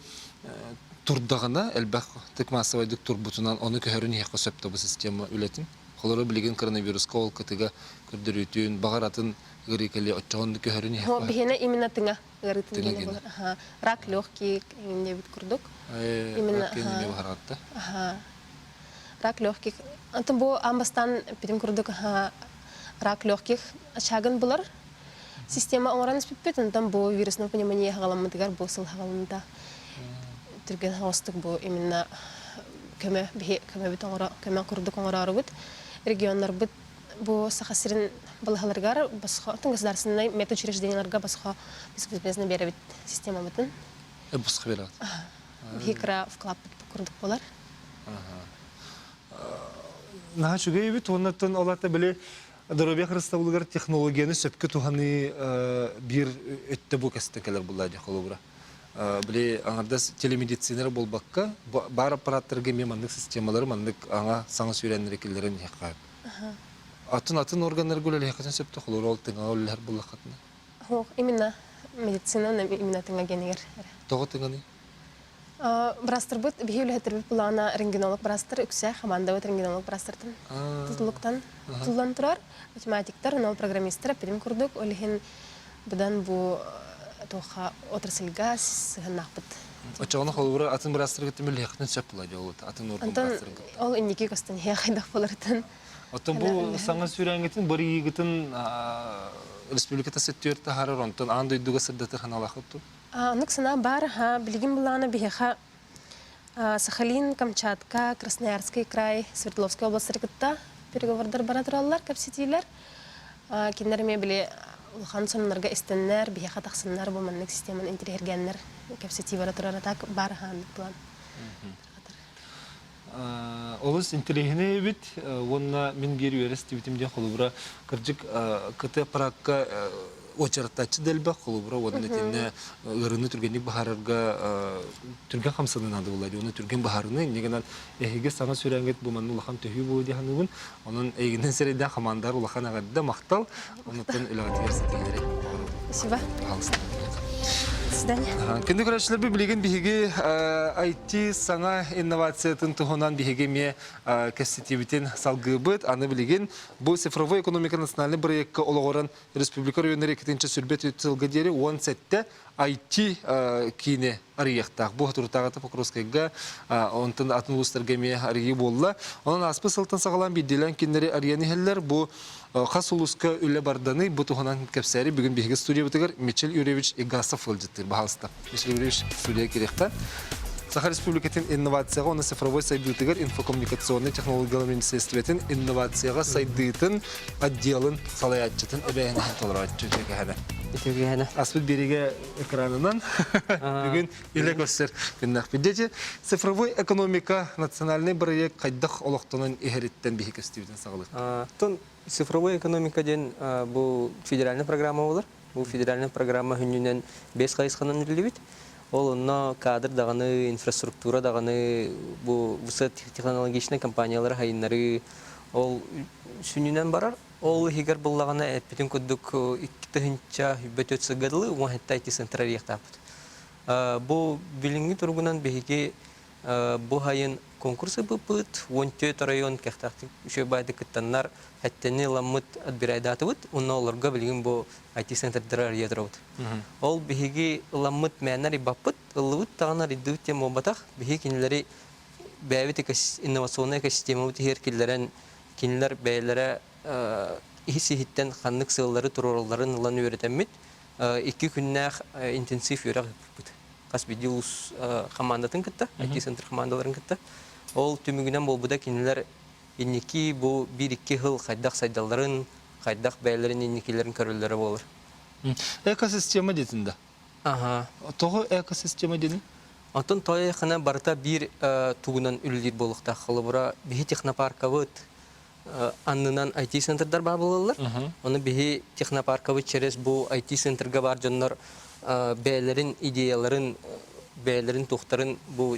турдаҕына элбэх тык маассабайдык турбутунан ону көһөрүн иһиэххэ сөп да бу система үлэтин. Холобура билигин коронавируска ол кытыга көрдөрүүтүн баҕар атын ыарыы кэлиэ оччоҕун көһөрүн иһиэххэ. Биһиэнэ именно тыҥа ыарыытын гиэнэ буолар. Рак легкий диэбит курдук. Именно Рак легких. Антон бу аан бастаан бүтүн курдук рак легких очагын булар система оҥорон испиппит. Онтон бу вирусная пневмония хаҕаламмытыгар бу сыл хаҕаланта түргэн хаҕыстык бу именно көмө биһи көмөбүт оҥоро көмө курдук оҥороорубут регионнарбыт бу Саха сирин балыһаларыгар босхо государственнай медучрежденияларга босхо бесплатно биэрэбит системабытын. Бусха берат. Биһи кыра вкладпыт курдук болар. Наһаа үчүгэй эбит уоннаттан ол ата били доруобуйа харыстабылыгар технологияны сөпкө туһаныы биир өттө бу кэстэн кэлэр булла дии холобура. Били аҥардас телемедицина буолбакка баар аппараттарга эмиэ маннык системалары маннык аҥа саҥа сүүрээннэри киллэрэн иһиэххэ. Атын атын органнарга үлэлиэххитин сөптө холобура ол тыҥаҕа үлэлэһэр буллаххытына. Суох, именно медицина именно тыҥа генигэр. Тоҕо тыҥаный? Бырастарбыт, биһи үлэһиттэрбит былаана рентгенолог бырастар үксэ хамаандабыт рентгенолог бырастартан тутулуктан тутуллан турар. Математиктар, онон программистар эппитим курдук, ол иһин быдан бу туохха отрасльга сыһыннаахпыт. Оччоҕуна холобура атын бырастарга түмүллүөххүтүн сөп була дии ол атын орган Онтон бырастарын кытта. ол инники көстөн иһэ хайдах боларытын. Оттон бу саҥа сүүрээҥҥитин барыйыгытын республиката сыттыыр таһаарар, онтон аан дойдуга сырдатар ханалаахыт ту? Оннук санаа баар. Билигин былаана биһиэхэ Сахалин, Камчатка, Красноярский край, Свердловскай областары кытта переговордар бара тураллар, кэпсэтиилэр. Кинилэр эмиэ били улахан сонуннарга истэннэр, биһиэхэ тахсаннар бу маннык системаны интэриэһиргээннэр кэпсэтии бара турар. А так баар аһааннык план. Олус интэриэһинэй эбит уонна мин биир үөрэ истибитим диэн холобура кырдьык КТ аппараакка уочараттааччы да элбэх холобура уонна итиннэ ыарыыны түргэнник быһаарарга түргэн хамсаныы наада буолла дии уонна түргэн быһаарыны инньэ гынан эһиги саҥа сүрээҥҥит бу манна улахан төһүү буолуо дии саныыбын онон эйигинэн сирэйдээх хамаандар улахан эҕэрдэ махтал Онуттан үлэҕитигэр ситиһиилэри Спасибо. Пожалуйста. До свидания. Күндү көрөөччүлэрбит билигин биһиги IT саҥа инновациятын туһунан биһиги эмиэ кэпсэтиибитин салгыыбыт. Аны билигин бу цифровой экономика национальный бырайыакка олоҕуран республика районнары иккитинчи сүрбэ сылга диэри 17 IT киини арыйыахтаах. Бу соторутааҕыта Покровскайга, онтон атын улуустарга эмиэ арыйыы буолла. Онон ааспыт сылтан саҕалаан биирдиилээн кинилэри арыйан иһэллэр. Бу хас улууска үлэ барданый, бу туһунан кэпсээри бүгүн биһиги студиябытыгар Мичил Юрьевич Игасов ыалдьыттыыр. Баһаалыста. Мичил Юрьевич студия кириэхтэ. Саха Республикатын инновацияҕа уонна цифровой сайдыытыгар инфокоммуникационнай технологиялар министерствотын инновацияҕа сайдыытын отделын салайааччытын эбээһинэһин толорооччу үтүөкэһэнэ. Үтүөкэһэнэ. Аспыт биэриигэ экранынан бүгүн илэ көрсөр күннэхпит. Дети, цифровой экономика национальный проект хайдах олохтонон иһэриттэн биһи көстүүтүн саҕалык. Тон цифровой экономика диэн бу федеральный программа болар. Бу федеральный программа хүннүнэн бес хайысханан үлэлибит. Ол онно кадр даҕаны, инфраструктура даҕаны, бу высокотехнологичный компаниялары хайыннары ол сүнньүнэн барар. Ол иһигэр буллаҕына эппитин курдук 2024 сылга дылы 17 IT-центр арыйыахтаахпыт. Бу билиҥҥи туругунан биһиги бу сайын конкурс ыыппыппыт, 14 оройуон кэхтээхтик үчүгэй баайдык кыттаннар хэттени ыламмыт отбирайдаатыбыт уонна олорго билигин бу IT-центрдары арыйа турабыт. Ол биһиги ыламмыт мээнэ арыйбаппыт, ыллыбыт даҕаны арыйдыбыт диэн буолбатах. Биһиги кинилэри бэйэбит инновационнай экосистемабыт иһигэр киллэрэн кинилэр бэйэлэрэ ис-иһиттэн ханнык сыаллары туруоралларын ылан үөрэтэммит, икки күннээх интенсив үөрэх ыыппыппыт. Хас биирдии улуус хамаандатын кытта, IT-центр хамаандаларын кытта. Ол түмүгүнэн буолбута кинилэр инники бу биир-икки сыл хайдах сайдалларын, хайдах бэйэлэрин инникилэрин көрөллөрө буолар. Экосистема диэтин да? Аха. Тоҕо экосистема диэни? Онтон тойхана барыта биир тугунан үлэлиир буолуохтаах. Холобура, биһи технопаркабыт аннынан IT-центрдар баар буолаллар. Ону биһи технопаркабыт через бу IT-центрга баар дьоннор бэйэлэрин идеяларын, бэйэлэрин туохтарын бу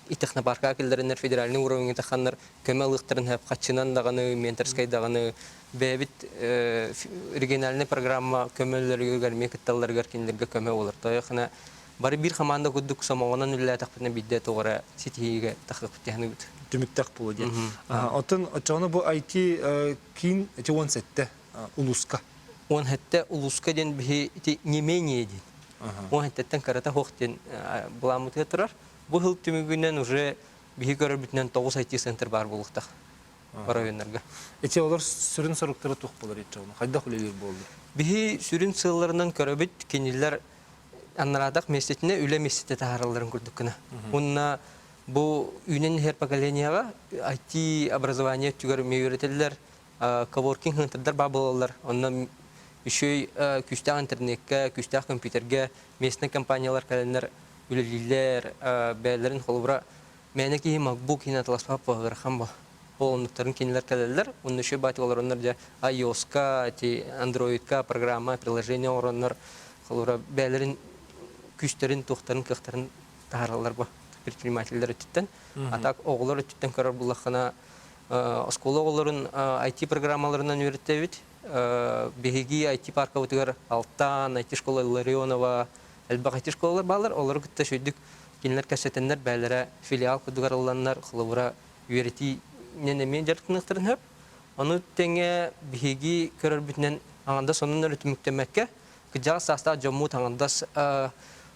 технопаркаҕа киллэрэннэр федеральный уровеҥҥа тахханнар көмө ылыахтарын сөп хаччынан даҕаны, менторскай даҕаны бэйэбит региональнай программа көмөлөрүгэр эмиэ кытталларыгар кинилэргэ көмө буолар. Тойохына бары биир хамаанда курдук сомоҕонон үлэлээтэхпитинэ биирдэ тоҕо эрэ ситиһиигэ тахсыахпыт диэханыбыт. Түмүктэх буолуо диэн. Оттон оччоҕуна бу IT киин ити 17 улууска. 17 улууска диэн биһи ити не менее диэн. 17-тэн кырата суох диэн былааммытыгар турар. Бу сыл түмүгүнэн уже биһи көрөрбүтүнэн 9 IT-центр баар буолуохтаах. Оройуоннарга. Ити олор сүрүн соруктара туох буолар иччоҕуна? Хайдах үлэлиир буоллар? Биһи сүрүн сыалларынан көрөбүт кинилэр аннараатах миэстэтинэ үлэ миэстэтэ таһааралларын курдук гына. Уонна бу үүнэн иһэр поколениеҕа IT образование өттүгэр эмиэ үөрэтэллэр, коворкинг центрдар баар буолаллар. Онно үчүгэй күүстээх интернеккэ, күүстээх компьютергэ местный компаниялар кэлэннэр. үлэлииллэр, бэйэлэрин холобура мээнэ киһи MacBook иһин атыласпат ыарахан бо. Ол оннуктарын кинилэр кэлэллэр, онно үчүгэй баайдык олороннор дьэ iOS-ка, ити Android-ка программа, приложение оҥороннор холобура бэйэлэрин күүстэрин, туохтарын, кыахтарын таһаараллар бо предпринимателлэр өттүттэн. А так оҕолор өттүттэн көрөр буллаххына оскуола оҕолорун IT программаларынан үөрэтэбит. Биһиги IT паркабытыгар Алтан, IT-школа Илларионова, элбэх IT-школалар бааллар. Олору кытта үчүгэйдик кинилэр кэпсэтэннэр бэйэлэрэ филиал курдук арылланнар, холобура, үөрэтиинэн эмиэ дьарыктаныахтарын сөп. Ону тэҥэ биһиги көрөрбүтүнэн аҥардас онон эрэ түмүктэммэккэ, кырдьаҕас саастаах дьоммут аҥардас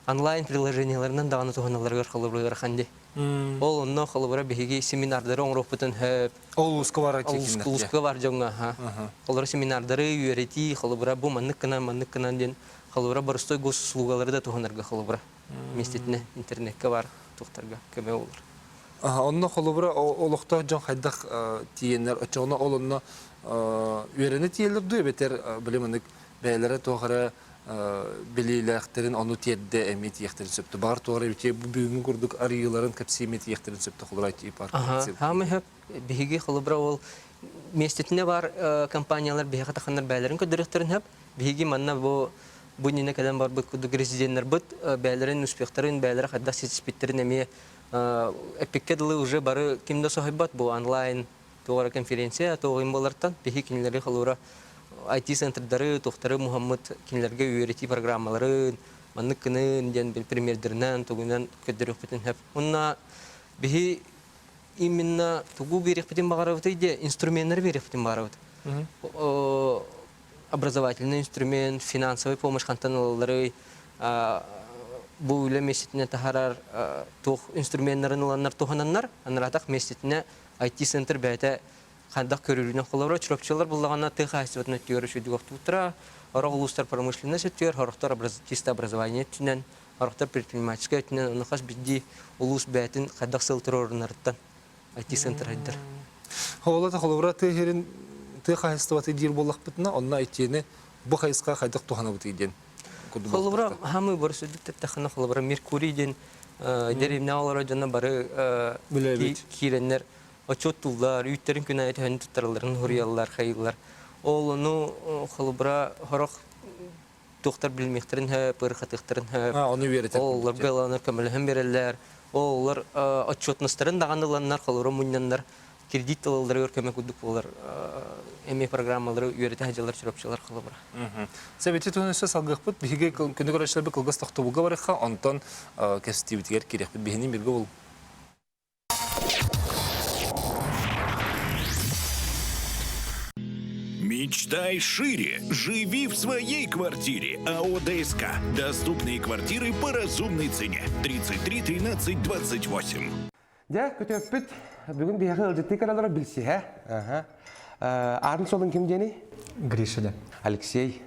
онлайн приложениеларынан даҕаны туһаналларыгар холобура ыарахан дии. Ол онно холобура биһиги семинардары оҥоруохпутун сөп. Ол улууска бар Улууска бар дьоҥҥо аха. Холобура семинардары үөрэтии, холобура бу маннык гынан, маннык гынан диэн холобура боростуой госуслугалары да туһанарга холобура миэстэтинэ интернеккэ бар туохтарга көмө болар. Онно холобура олохтоох дьон хайдах тиийэннэр оччоҕуна ол онно үөрэнэ тиийэллэр дуу эбэтэр били маннык бэйэлэрэ туох эрэ билиилээхтэрин ону тиэрдэ эмиэ тиийиэхтэрин сөптө. Баҕар туох эрэ бу бүгүҥҥү курдук арыйыыларын кэпсии эмиэ тиийиэхтэрин сөптө холобура IT парк. Хаамай хөп биһиги холобура ол миэстэтинэ бар компаниялар биһиэхэ таханнар бэйэлэрин көрдөрүөхтэрин сөп. Биһиги манна бу бу иннинэ кэлэн барбыт курдук резиденнэрбит бэйэлэрин успехтарын, бэйэлэрэ хайдах ситиспиттэрин эмиэ эппиккэ дылы уже бары ким да соһуйбат бу онлайн туох эрэ конференция туох буолартан биһи кинилэри холуура IT-центрдары туохтары муһаммыт кинилэргэ үөрэтии программаларын маннык гынын диэн примердэринэн тугунан көрдөрүөхпүтүн сөп. Уонна биһи именно тугу биэриэхпитин баҕарабытый диэ инструменнары биэриэхпитин баҕарабыт. Образовательный инструмент, финансовый помощь хантан ылалларый, бу үлэ миэстэтинэ таһаарар туох инструменнарын ыланнар туһананнар, анараатах миэстэтинэ IT-центр бэйэтэ хайдах көрүүрүнэн холобура Чурапчылар буллаҕына тыа хаһаайыстыбатын өттүгэр үчүгэйдик охтубуттара, орох улуустар промышленность өттүгэр, сорохтор чисто образование өттүнэн, сорохтор предпринимательскай өттүнэн, ону хас биирдии улуус бэйэтин хайдах сыл туруорунарыттан IT-центр хайдар. Холобура холобура тыа сирин тыа хаһаайыстыбата диир буоллахпытына, онно IT-ни бу хайысха хайдах туһанабытый диэн Холобура, хамы боросудук тэттахына холобура Меркурий диэн деревня олоро дьоно бары киирэннэр отчуоттууллар, үүттэрин күн аайы төһөнү туттаралларын хуруйаллар, хайыыллар. Ол ону холобура сорох туохтар билимиэхтэрин сөп, ырхатыахтарын сөп. Ону үөрэтэр. Олорго ыланар көмөлөһөн биэрэллэр. Олор отчетностарын даҕаны ыланнар, холобура мунньаннар кредит ылалларыгар көмө курдук буолар эмиэ программалары үөрэтэ сылдьаллар чурапчылар холобура. Сэбити туһун өссө салгыахпыт. Биһиги күнү көрөөччүлэрбит кылгас тохтобулга барыахха, онтон кэстиибитигэр киириэхпит. Биһини биргэ бол. Мечтай шире. Живи в своей квартире. АО ДСК. Доступные квартиры по разумной цене. 33 13 28. Дьэ, күтүөппүт бүгүн биһиэхэ ыалдьыттыы кэлэллэрэ билсиһэ. Аатын суолун ким диэний? Гриша диэн. Алексей.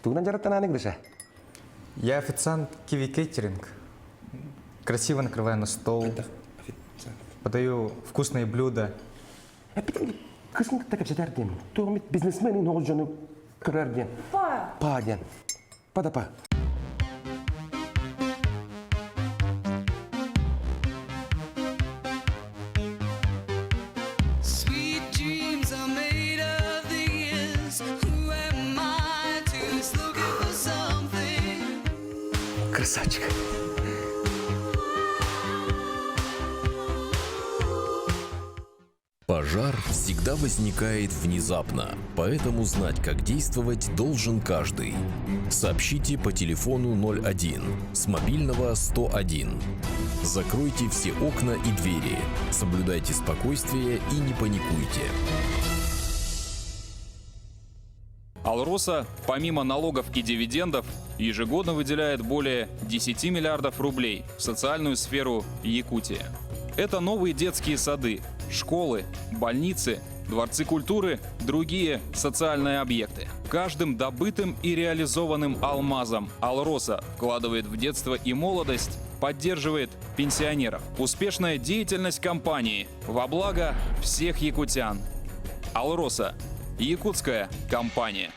Тугунан дьарыктанааны, Гриша? Я официант Киви Кейтеринг. Красиво накрываю на стол. Подаю вкусные блюда. Кысын кытта кэпсэтэр диэн. Тугумит бизнесмен оҕус дьону көрөр диэн. Па. Па диэн. Па да па. Sweet dreams are made of these. Who am I to looking for something? Красавчик. Пожар всегда возникает внезапно, поэтому знать, как действовать, должен каждый. Сообщите по телефону 01 с мобильного 101. Закройте все окна и двери. Соблюдайте спокойствие и не паникуйте. Алроса, помимо налогов и дивидендов, ежегодно выделяет более 10 миллиардов рублей в социальную сферу Якутии. Это новые детские сады, школы, больницы, дворцы культуры, другие социальные объекты. Каждым добытым и реализованным алмазом Алроса вкладывает в детство и молодость, поддерживает пенсионеров. Успешная деятельность компании во благо всех якутян. Алроса Якутская компания.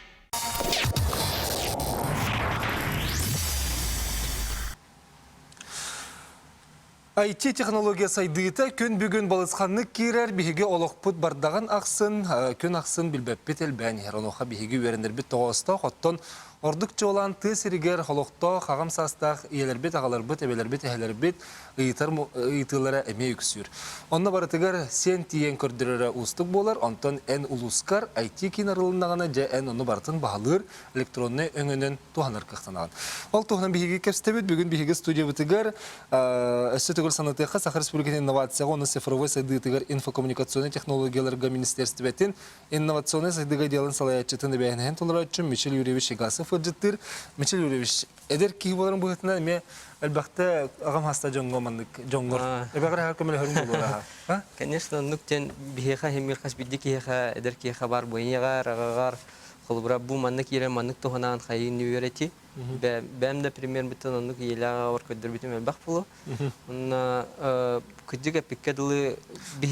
IT-технология сайдыыта күн бүгүн балысханнык киирэр, биһиги олохпут бардаҕын ахсын, күн ахсын билбэппит элбээн иһэр. Онуоха биһиги үөрэнэрбит тоҕоостоох, оттон ордук чуолаан тыа сиригэр олохтоох аҕам саастаах ийэлэрбит, аҕаларбыт, эбэлэрбит, эһэлэрбит ыйытар ыйытыылара эмиэ үксүүр. Онно барытыгар сиэн тиийэн көрдөрөрө уустук буолар, онтон эн улуускар IT-киин арылыннаҕына, дьэ эн ону барытын баһылыыр электроннай өҥөнөн туһанар кыахтанаҕын. Ол туһунан биһиги кэпсэтэбит. Бүгүн биһиги студиябытыгар өссө төгүл санатыахха Саха Республикатын инновацияҕа уонна цифровой сайдыытыгар инфокоммуникационнай технологияларга министиэристибэтин инновационнай сайдыыга отделын салайааччытын эбээһинэһин толорооччу Мичил Юрьевич Егасов ыалдьыттыыр. Мичил Юрьевич, эдэр киһи буоларын быһыытынан эмиэ элбэхтэ аҕам хаста дьоҥҥо маннык дьоҥҥор эбэҕэр эһэр көмөлөһөрүҥ буолуо Конечно, оннук диэн биһиэхэ иһимир хас биирдии киһиэхэ, эдэр киһиэхэ бар бу ийэҕэр, аҕаҕар, холобура бу манна киирэн маннык туһанаан хайыын үөрэти. Бэйэм да примербиттэн оннук ийэлээх аҕабар көрдөрбүтүм элбэх буолуо. Онно кырдьык эппиккэ дылы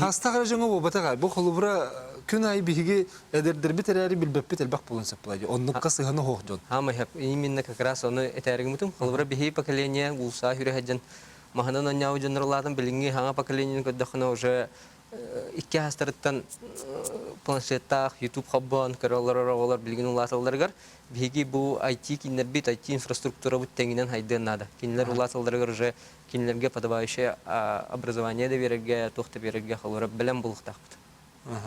Хаастаах эрэ дьоҥҥо буолбатах бу холобура күн аайы биһиги эдэрдэрбит эрээри билбэппит элбэх буолуон сөп буолла дии. Оннукка сыһыана суох дьон. Хаамай именно как раз ону этээригимитим. Холобура биһиги поколение уулусса хүрэ маһынан оонньообут дьоннор улаатан билиҥҥи хаҥа поколениены көрдөххүнэ уже икки аастарыттан планшеттаах YouTube хоббоон көрө олорор оҕолор билигин улааталларыгар биһиги бу IT кинилэрбит IT инфраструктурабыт тэҥинэн хайдыан наада. Кинилэр улааталларыгар уже кинилэргэ подобающее образование да биэрэргэ, туох да биэрэргэ холобура бэлэм буолуохтаахпыт.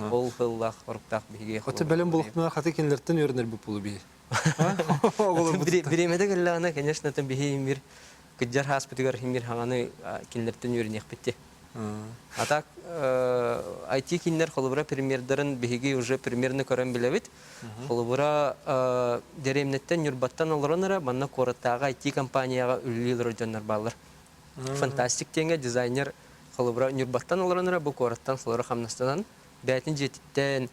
Ол сыллаах оруктаах биһиги Оттон бэлэм буолуохпутуна хаты кинилэртэн үөрэнэрбит буолу биһи. Бириэмэтэ кэллэҕинэ, конечно, биһи мир кыдьар хааспытыгар мир хаҥаны кинилэртэн үөрэниэхпит дии. А так IT кинилэр холобура примердарын биһиги уже примерно көрөн билэбит. Холобура дэриэбинэттэн Ньурбаттан олорон эрэ манна куораттааҕы IT компанияҕа үлэлии олорор дьоннор бааллар. Фантастик диэҥҥэ дизайнер холобура Ньурбаттан олорон эрэ бу куораттан холобура хамнастанан бэйэтин дьиэтиттэн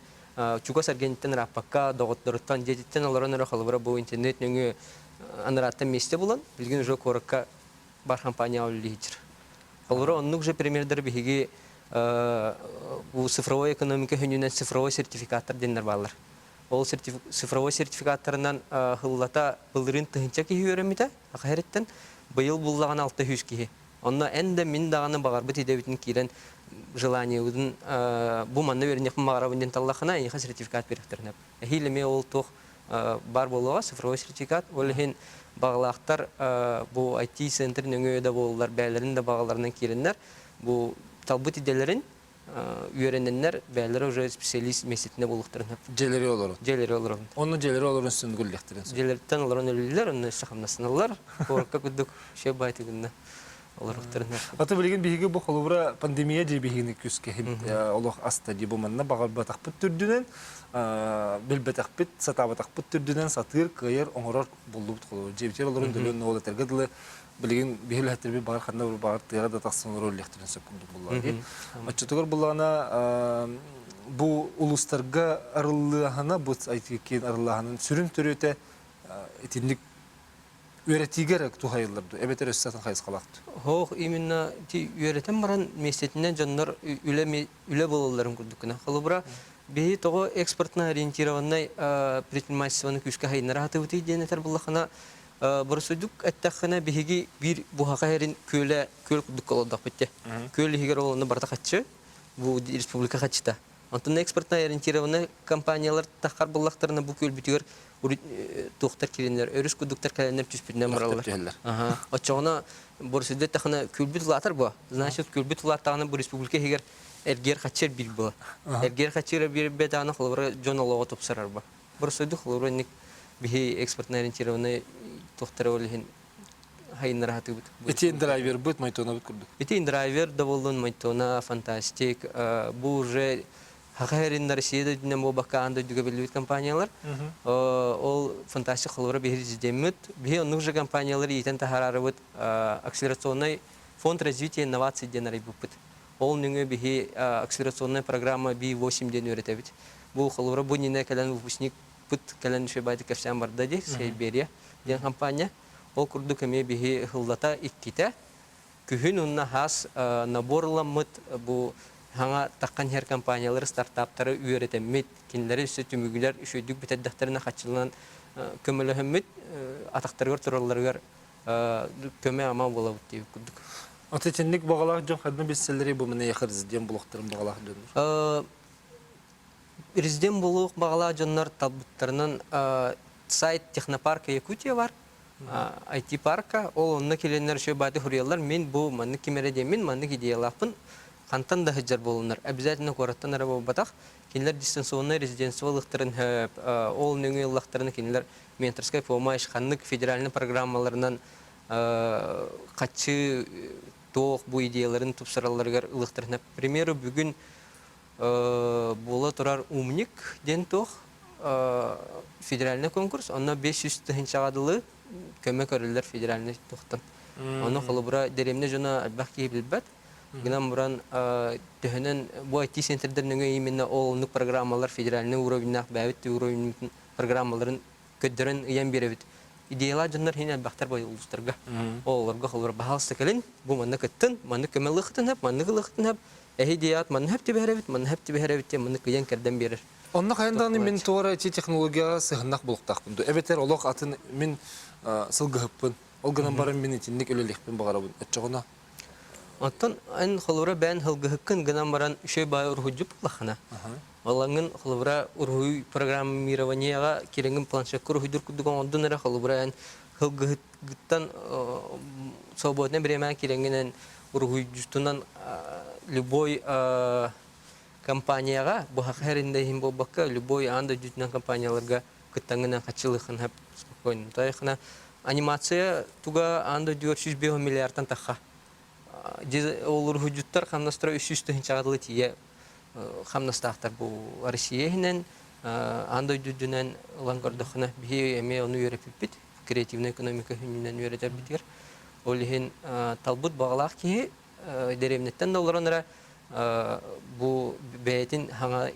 чугас эргиниттэн ырааппакка доҕотторуттан дьиэтиттэн олорон эрэ холобура бу интернет нөҥүө анарааттан миэстэ булан билигин уже куоракка бар компанияҕа үлэлиир. Холобура оннук же примердэр биһиги бу цифровой экономика хүнүнэн цифровой сертификаттар диэннэр бааллар. Ол цифровой сертификаттарынан хыллата былырыын тыһыынча киһи үөрэммитэ, аха эриттэн быйыл буллаҕына 600 киһи. Онно эн да мин даҕаны баҕарбыт идэбитин киирэн желаниебытын бу манна үөрэниэхпин баҕарабын диэн таллаххына эйиэхэ сертификат биэриэхтэрин Эһиил эмиэ ол туох баар буолуоҕа цифровой сертификат. Ол иһин баҕалаахтар бу IT-центр нөҥүө да буоллар бэйэлэрин да баҕаларынан киирэннэр бу талбыт идэлэрин үөрэнэннэр бэйэлэрэ уже специалист миэстэтинэ буолуохтарын сөп. Дьиэлэри олорон. Дьиэлэри олорон. Онно дьиэлэри олорон сүнгүллэхтэрин сөп. Дьиэлэриттэн олорон өлүүллэр, онно өссө хамнастаналлар. Куоракка курдук үчүгэй баайтыгынна олоруохтарын сөп. Аты билигин биһиги бу холобура пандемия дии биһигини күскэһин олох аста дии бу манна баҕарбатахпыт түрдүнэн билбэтэхпит, сатаабатахпыт түрдүнэн сатыыр, кыайар, оҥорор буллубут холобур. Дьиэбитигэр олорон дөлүөн уол этэргэ дылы билигин биһи үлэһиттэрбит баҕар ханна баҕар тыаҕа да тахсан олорор үллэхтэрин сөп курдук буллаҕа дии. Оччотугар буллаҕына бу улуустарга арыллыаһына бу IT-киин арыллааһынын сүрүн төрүөтэ итинник үөрэтиигэ эрэ туһайыллар дуу эбэтэр өссө атын хайысхалаах дуу? Һоох именно ти үөрэтэн баран миэстэтинэн дьоннор үлэ үлэ буолалларын курдук гына. Холобура, биһи тоҕо экспортно ориентированнай предпринимательствоны күүскэ хайыннара сатыыбытый диэн этэр буоллаххына, боросуйдук эттэххинэ биһиги биир буһаха иһэрин күөлэ күөл курдук олордохпут дии. Күөл иһигэр ол онно барыта хаччы, бу республика хаччыта. Онтон экспортно ориентированнай компаниялар таххар буллахтарына бу күөлбүтүгэр туохтар киирэннэр, өрүс курдуктар кэлэннэр түспүтүнэн бараллар. Оччоҕуна боросуйда эттэххинэ күөлбүт улаатар буо. Значит, күөлбүт улааттаҕына бу республика иһигэр эргиэр хаччы эрбиир буо. Эргиэр хаччы эрбиир даҕаны холобура дьон олоҕо тупсарар буо. Боросуйду холобура инник биһи экспортно ориентированный туохтара ол иһин хайыннара сатыыбыт. Ити драйвербыт Майтонабыт курдук. Ити драйвер да буоллун Майтона, Фантастик, бу уже Саха сирин Россия дойдунан буолбакка аан дойдуга биллибит компаниялар. Ол Фантастик холобура биһи резидеммит. Биһи оннук же компаниялар иитэн таһаарарыбыт акселерационный фонд развития инноваций диэн арыйбыппыт. Ол нөҥүө биһи акселерационная программа B8 диэн үөрэтэбит. Бу холобура бу иннинэ кэлэн выпускник пыт кэлэн үчүгэй кэпсээн барда дии Сайберия диэн компания. Ол курдук эмиэ биһи ыллата иккитэ күһүн уонна хаас набор ыламмыт бу саҥа таххан иһэр компаниялары стартаптары үөрэтэммит кинилэри өссө түмүгүлэр үчүгэйдик бүтэрдэхтэринэ хаччыланан көмөлөһөммүт атахтарыгар туралларыгар көмө-ама буолабыт диэбит курдук. Аты итинник баҕалаах дьон ханна билсэллэрий бу маны яха резидент буолуохтарын баҕалаах дьоннор? Резидент буолуох баҕалаах дьоннор талбыттарынан сайт Технопарка Якутия бар, IT-парка, ол онно киленнэр үчүгэй бааты суруйаллар, мин бу маннык ким эрэ диэммин, маннык идеялаахпын, хантан да сылдьар буолуннар, обязательно куораттан эрэ буолбатах, кинилэр дистанционнай резидентство ылыахтарын сөп, ол нөҥүө ыллахтарына кинилэр менторскай помощь, ханнык федеральный программаларынан хаччы туох бу идеяларын тупсаралларыгар ылыахтарын сөп. К примеру, бүгүн буола турар «Умник» диэн туох федеральный конкурс, онно 500 тыһыынчаҕа дылы көмө көрүллэр федеральный туохтан. Ону холобура дэриэбинэ дьоно элбэх киһи билбэт. Гынан баран төһөнөн бу IT-центрдэр нөҥүө именно ол оннук программалар федеральный уровеннаах бэйэбит уровень программаларын көрдөрөн ыйан биэрэбит. Идеялаах дьоннор иһин элбэхтэр бай улуустарга. Олорго холобура баһаалыста кэлин, бу манна кыттын, маннык көмө ылыахытын сөп, маннык ылыахытын сөп, эһи идеяҕыт манна сөп түбэһэрэбит, манна сөп түбэһэрэбит диэн маннык ыйан кэрдэн биэрэр. Онно хайан даҕаны мин туора ити технологияҕа сыһыннах булуктаахпын дуу? Эбэтэр олох атын мин сылгыһыппын. Ол гынан баран мин итинник үлэлиэхпин баҕарабын. Оччоҕуна Оттон эн холобура бэйэн сылгыһыккын гынан баран үчүгэй баай уруһуйдьут буоллаххына, Олаҥын холобура уруһуй программированиеҕа кирэҥин планшекка уруһуйдуур курдук оҥордун эрэ холобура эн сылгыһыттан свободное бириэмэҕэ кирэҥҥинэн уруһуйдьутунан любой компанияҕа быһаха эринде иһин буолбакка любой аан дойдутунан компанияларга кыттаҥҥынан хаччылыаххын сөп спокойно. Тойхана анимация туга аан дойдугар 105 миллиардтан тахха. Ол уруһуйдьуттар хамнастара 300 тыһыынчаҕа дылы тиийэ хамнастаахтар бу Россия иһинэн аан дойду үрдүнэн ылан көрдөххүнэ биһи эмиэ ону үөрэппиппит креативнай экономика хүннүнэн үөрэтэрбитигэр ол иһин талбыт баҕалаах киһи дэриэбинэттэн да олорон эрэ бу бэйэтин хаҥа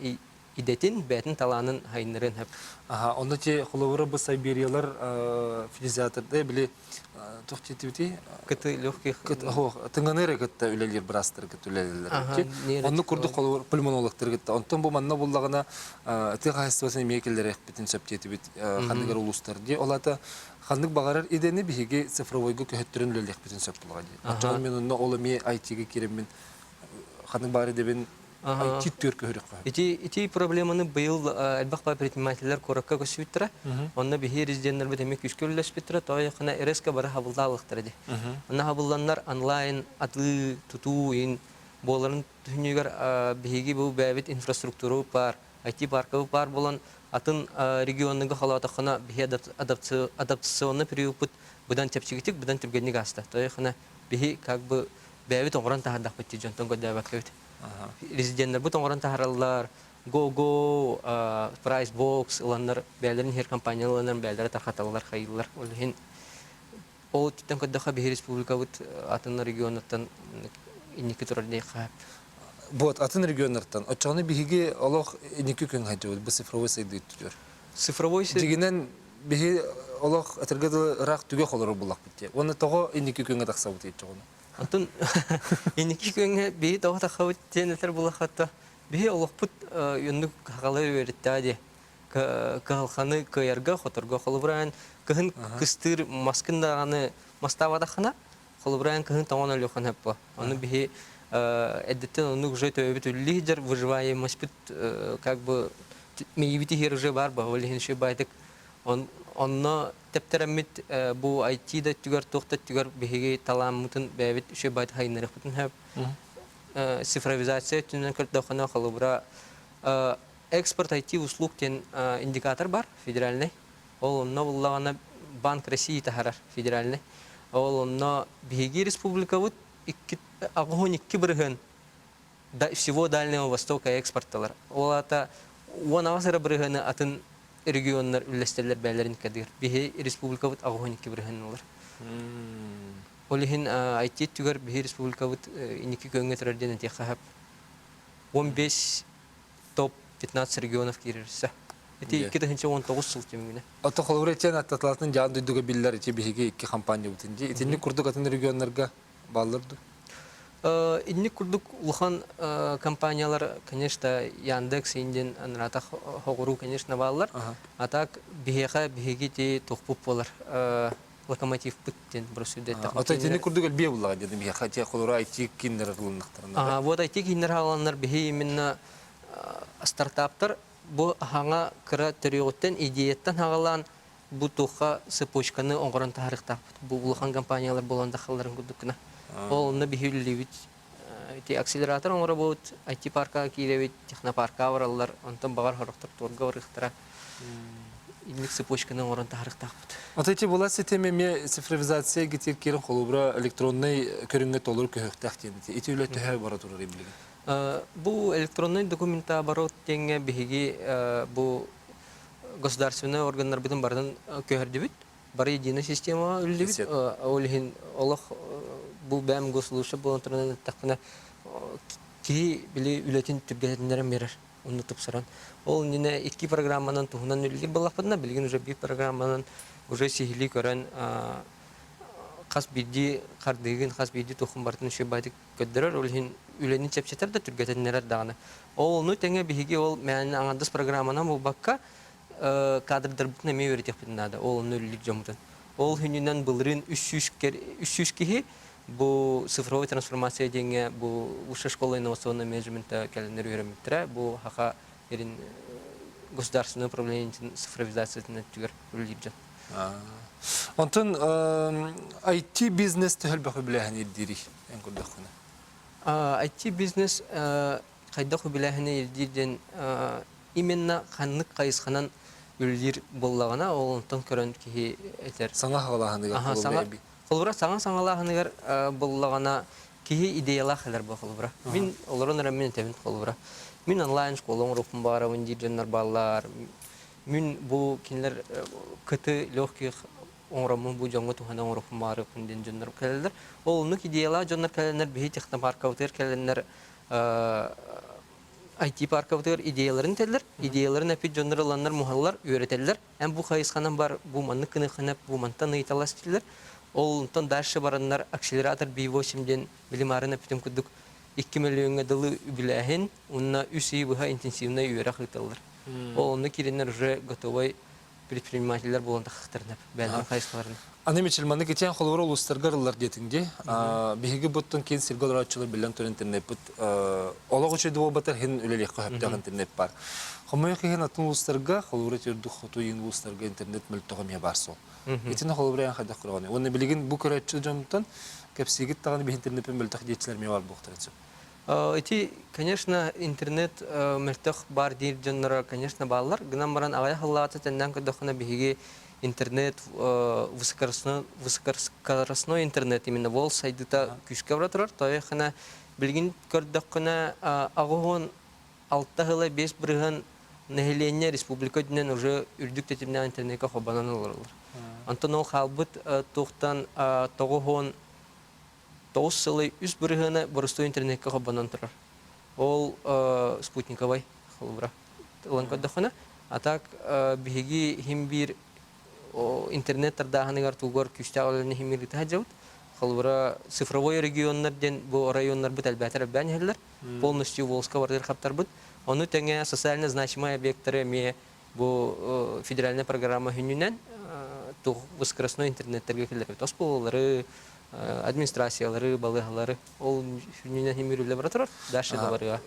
идэтин, бэйэтин талаанын хайыннарыан сөп. Аха, онно ти холобура бу Сайбериялар физиатрда били туох диэтибитий? Кыты легких. Тыҥаны эрэ кытта үлэлиир быраастар кытта үлэлииллэр. Оннук курдук холобур пульмонологтар кытта. Онтон бу манна буллаҕына тыа хаһайыстыбатын эмиэ киллэриэхпитин сөп диэтибит ханнык улуустар дии. Ол аата ханнык баҕарар идэни биһиги цифровойга көһөттөрөн үлэлиэхпитин сөп булаҕа дии. Оччоҕо мен онно ол эмиэ IT-га киирэммин ханнык баҕар идэбин IT түөр көһөрөххө. Ити ити проблеманы быйыл элбэх предпринимателлэр куоракка көсүбүттэрэ. Онно биһи резиденнэрбит эмиэ күүскэ үлэлэспиттэрэ. Тоойохына РСК бары хабыллаалыктара ди. Онно хабылланнар онлайн атыы тутуу ин буоларын түһүнүгэр биһиги бу бэйэбит инфраструктура баар, IT паркабыт баар буолан атын регионныга холоотоххуна биһи адаптационный периодпут быдан чэпчэкитик, быдан түргэнник ааста. Тоойохына биһи как бы бэйэбит оҥорон таһаардахпыт дии дьонтон көрдөөбөккөбүт. Резиденнэрбит оҥорон таһаараллар, Go-Go, Price Box ыланнар бэйэлэрин иһэр компания ыланнар бэйэлэрэ тархаталлар, хайыыллар. Ол иһин ол өттүттэн көрдөххө биһи республикабыт атын регионнартан инники турар диэххэ. Вот атын регионнартан. Оччоҕуна биһиги олох инники күн хайдыбыт бу цифровой сайдыы өттүгэр. Цифровой Дьигинэн биһи олох этэргэ дылы ыраах түгэх олорор буллахпыт дии. Уонна тоҕо инники күҥҥэ тахсабыт оччоҕуна? Онтон инники күҥҥэ биһи тоҕо таххабыт диэн этэр буллаххата биһи олохпут оннук хахалар үөрэттээ дии. Кыһалханы кыайарга, хоторго холобураан кыһын кыстыыр маскын даҕаны мастаабатаххына холобураан кыһын тоҥон өлүөххүн сөп буо. Ону биһи эрдэттэн оннук уже төбөбүт үллүү сылдьар выживаемостьпыт как бы миибит иһигэр уже баар буо. Ол иһин үчүгэй баайдык онно тэптэрэммит бу IT да өттүгэр туох да өттүгэр биһиги талааммытын бэйэбит үчүгэй баайдык хайыннарыахпытын сөп. Цифровизация өттүнэн көрдөххүнэ холобура экспорт IT услуг диэн индикатор бар федеральный. Ол онно буллаҕына Банк России таһарар федеральный. Ол онно биһиги республикабыт 82% всего Дальнего Востока экспортталар. Ол аата 18 эрэ бырыһыаны атын регионнар үллэстэллэр бэйэлэрин кэдигэр. Биһи республикабыт 82% ылар. Ол иһин IT өттүгэр биһи республикабыт инники күөҥҥэ турар диэн этиэххэ сөп. 15 топ 15 регионов киирэрсэ. Ити 2019 сыл түмүгүнэ. Ото холобура итиэн аттатылатын дьаан дойдуга биллэр ити биһиги икки компаниябытын дии. Итинник курдук атын регионнарга бааллар дуу? Инник курдук улахан компаниялар, конечно, Яндекс, Индин, Анратах хоҕуруу, конечно, бааллар. А так биһиэхэ биһиги ти тухпут буолар. локомотивпыт диэн бырасыыда Ото итини курдук элбиэ буллаҕа диэн биһиэхэ те холура IT кииннэр арылыннахтарына. Вот IT кииннэр хааланнар биһи именно стартаптар бу хаҥа кыра төрүөҕүттэн идеяттан хаҕалаан бу туохха цепочканы оҥорон таһаарыахтаахпыт. Бу улахан компаниялар буолан дахалларын курдук гына. Ол онно биһи үлэлиибит. Ити акселератор оҥоробут, IT-паркаҕа киирэбит, технопаркаҕа бараллар, онтон баҕар сорохтор туорга барыахтара. Инник цепочканы оҥорон таһаарыахтаахпыт. Ото ити була ситим эмиэ цифровизация гитир киирэн холобура электроннай көрүҥҥэ толору көһүөхтээх диэн ити үлэ төһө бара турар билигин? Бу электроннай документооборот диэҥҥэ биһиги бу государственнай органнарбытын барытын көһөрдүбүт. Бары единая системаҕа үллүбүт. Ол иһин олох бу бэйэм госслужащий буолан туран эттэхпинэ киһи били үлэтин түргэтиннэрэн биэрэр онно тупсаран. Ол иннинэ икки программанан туһунан үлэлиир буоллахпытына, билигин уже биир программанан уже сиһилии көрөн хас биирдии хардыыгын, хас биирдии туохун барытын үчүгэй баайдык көрдөрөр, ол иһин үлэни чэпчэтэр да түргэтиннэрэр даҕаны. Ол ону тэҥэ биһиги ол мээнэ аҥардас программанан буолбакка, кадрдарбытын эмиэ үөрэтиэхпитин наада, ол онно үлэлиир дьоммутун. Ол хүнүнэн былырыын 300 киһи бу цифровой трансформация диэҥҥэ бу высшая школа инновационного менеджмента кэлэннэр үөрэммиттэрэ. Бу саха сирин государственное управлениетын цифровизациятын өттүгэр үлэлиир дьон. Онтон IT-бизнес төһөлбөх үбүлээһин ирдиирий эн көрдөххүнэ? IT-бизнес хайдах үбүлээһини ирдиир диэн именно ханнык хайысханан үлэлиир буоллаҕына, ол онтон көрөн киһи этэр. Саҥа саҕалааһыныгар саҥа холобура саҥа саҥалааһыныгар буоллаҕына киһи идеялаах кэлэр бу холобура. Мин олорон эрэ мин этэбин холобура. Мин онлайн школа оҥоруохпун баҕарабын диир дьоннор бааллар. Мин бу кинилэр кыты легких оҥороммун бу дьоҥҥо туһана оҥоруохпун баҕарыахпын диэн дьоннор кэлэллэр. Ол оннук идеялаах дьоннор кэлэннэр биһи технопаркабытыгар кэлэннэр IT-паркабытыгар идеяларын этэллэр. Идеяларын эппит дьоннор ыланнар муһаллар, үөрэтэллэр. Эн бу хайысханан бар, бу маннык гыныаххына, бу мантан ыйыталас дииллэр. Ол онтон дальше бараннар акселератор B8 диэн билим аарын эппитим курдук 2 мөлүйүөҥҥэ дылы үбүлээһин уонна үс ый быһа интенсивнай үөрэх ыыталлар. Ол онно киирэннэр уже готовай предпринимателлэр буолан тахсыахтарына бэйэлэрин хайысхаларынан. Аны Мичилманы китиэн холобура улуустарга ырыллар диэтиҥ дии. Биһиги буттун киин сиргэ олорооччулар биллэн туран интернеппит олох үчүгэй буолбатар иһин үлэлиэххэ сөптөөх интернет бар. Хомойуох иһин атын улуустарга холобура үрдүк хоту иин улуустарга интернет мөлтөҕө эмиэ баар суол. Итини холобура эн хайдах көрөҕүнүй? Уонна билигин бу көрөөччү дьонтон кэпсиигит даҕаны биһи интернеппин мөлтөх диэччилэр эмиэ баар буолуохтарын сөп. Ити, конечно, интернет мөлтөх баар диир дьонноро, конечно, бааллар. Гынан баран аҕыйах сыллааҕыта тэннээн көрдөххүнэ биһиги интернет высокоскоростной, высокоскоростной интернет именно ол сайдыыта күүскэ бара турар. Тоойоххуна билигин көрдөххүнэ 86 сыла 5% нэһилиэнньэ республика үрдүнэн уже үрдүк тэтимнээх интернеккэ холбонон олороллор. Онтон ол хаалбыт туохтан 90 9 сылы үс бырыһыана боростуой интернеккэ холбонон турар. Ол спутниковай холобура ылан көрдөххүнэ. А так биһиги иһин биир интернет тардааһыныгар тугар күүстээх үлэни иһин биир ыыта сылдьабыт. Холобура цифровой регионнар диэн бу районнарбыт элбээтэр элбээн иһэллэр. Полностью Волжска барытыгар хаптарбыт. Ону тэҥэ социально значимай объектары эмиэ бу федеральная программа хүннүнэн туох воскресной интернеттэргэ киллэрбит оскуолалары, администрациялары, балыыһалары ол сүнньүнэн иһин бара турар, дальше да барыа.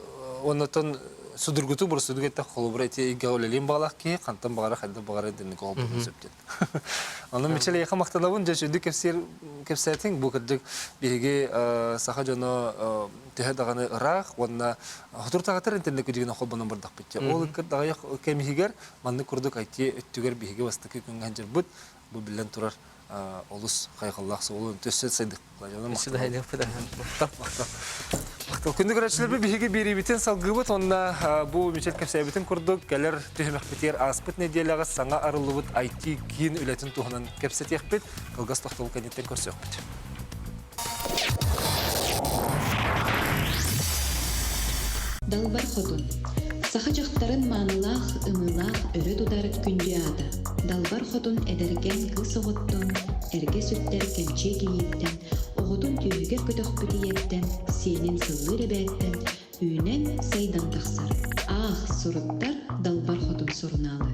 Оннотон судургуту боростуйдук этэх холобура ити эйгэҕэ үлэлиэн баҕалаах киһи хантан баҕара хайдах баҕара итинник оҕолбутун сөп диэн. Онон Мичил эйиэхэ махтанабын дьэ үчүгдүк кэпсиир кэпсээтиҥ бу кырдьык биһиги саха дьоно төһө даҕаны ыраах уонна хотуртаҕатар интернет күдүгүнэн холбонон бардахпыт дьэ. Ол ыккырдаҕайах кэм иһигэр маннык курдук IT өттүгэр биһиги бастакы күҥҥэ сылдьарбыт бу биллэн турар олус хайҕаллаах суолун өссө сайдык. Күндү көрөөччүлэрбит биһиги биэриибитин салгыыбыт уонна бу Мичил кэпсээбитин курдук кэлэр түһүмэхпитигэр ааспыт нэдиэлэҕэ саҥа арыллыбыт IT киин үлэтин туһунан кэпсэтиэхпит. Кылгас тохтобул кэнниттэн көрсүөхпүт. Далбар Хотун Саха дьахтарын маанылаах, ымыылаах өрө тутар күндү аата. Далбар Хотун эдэркээн кыыс оҕоттон, эргэ сүктэр кэмчиэ кийииттэн, оҕотун түөһүгэр көтөхпүт ийэттэн, сиэнин сыллыыр эбээттэн үүнэн, сайдан тахсар. Аах, суруттар Далбар Хотун сурунаалы.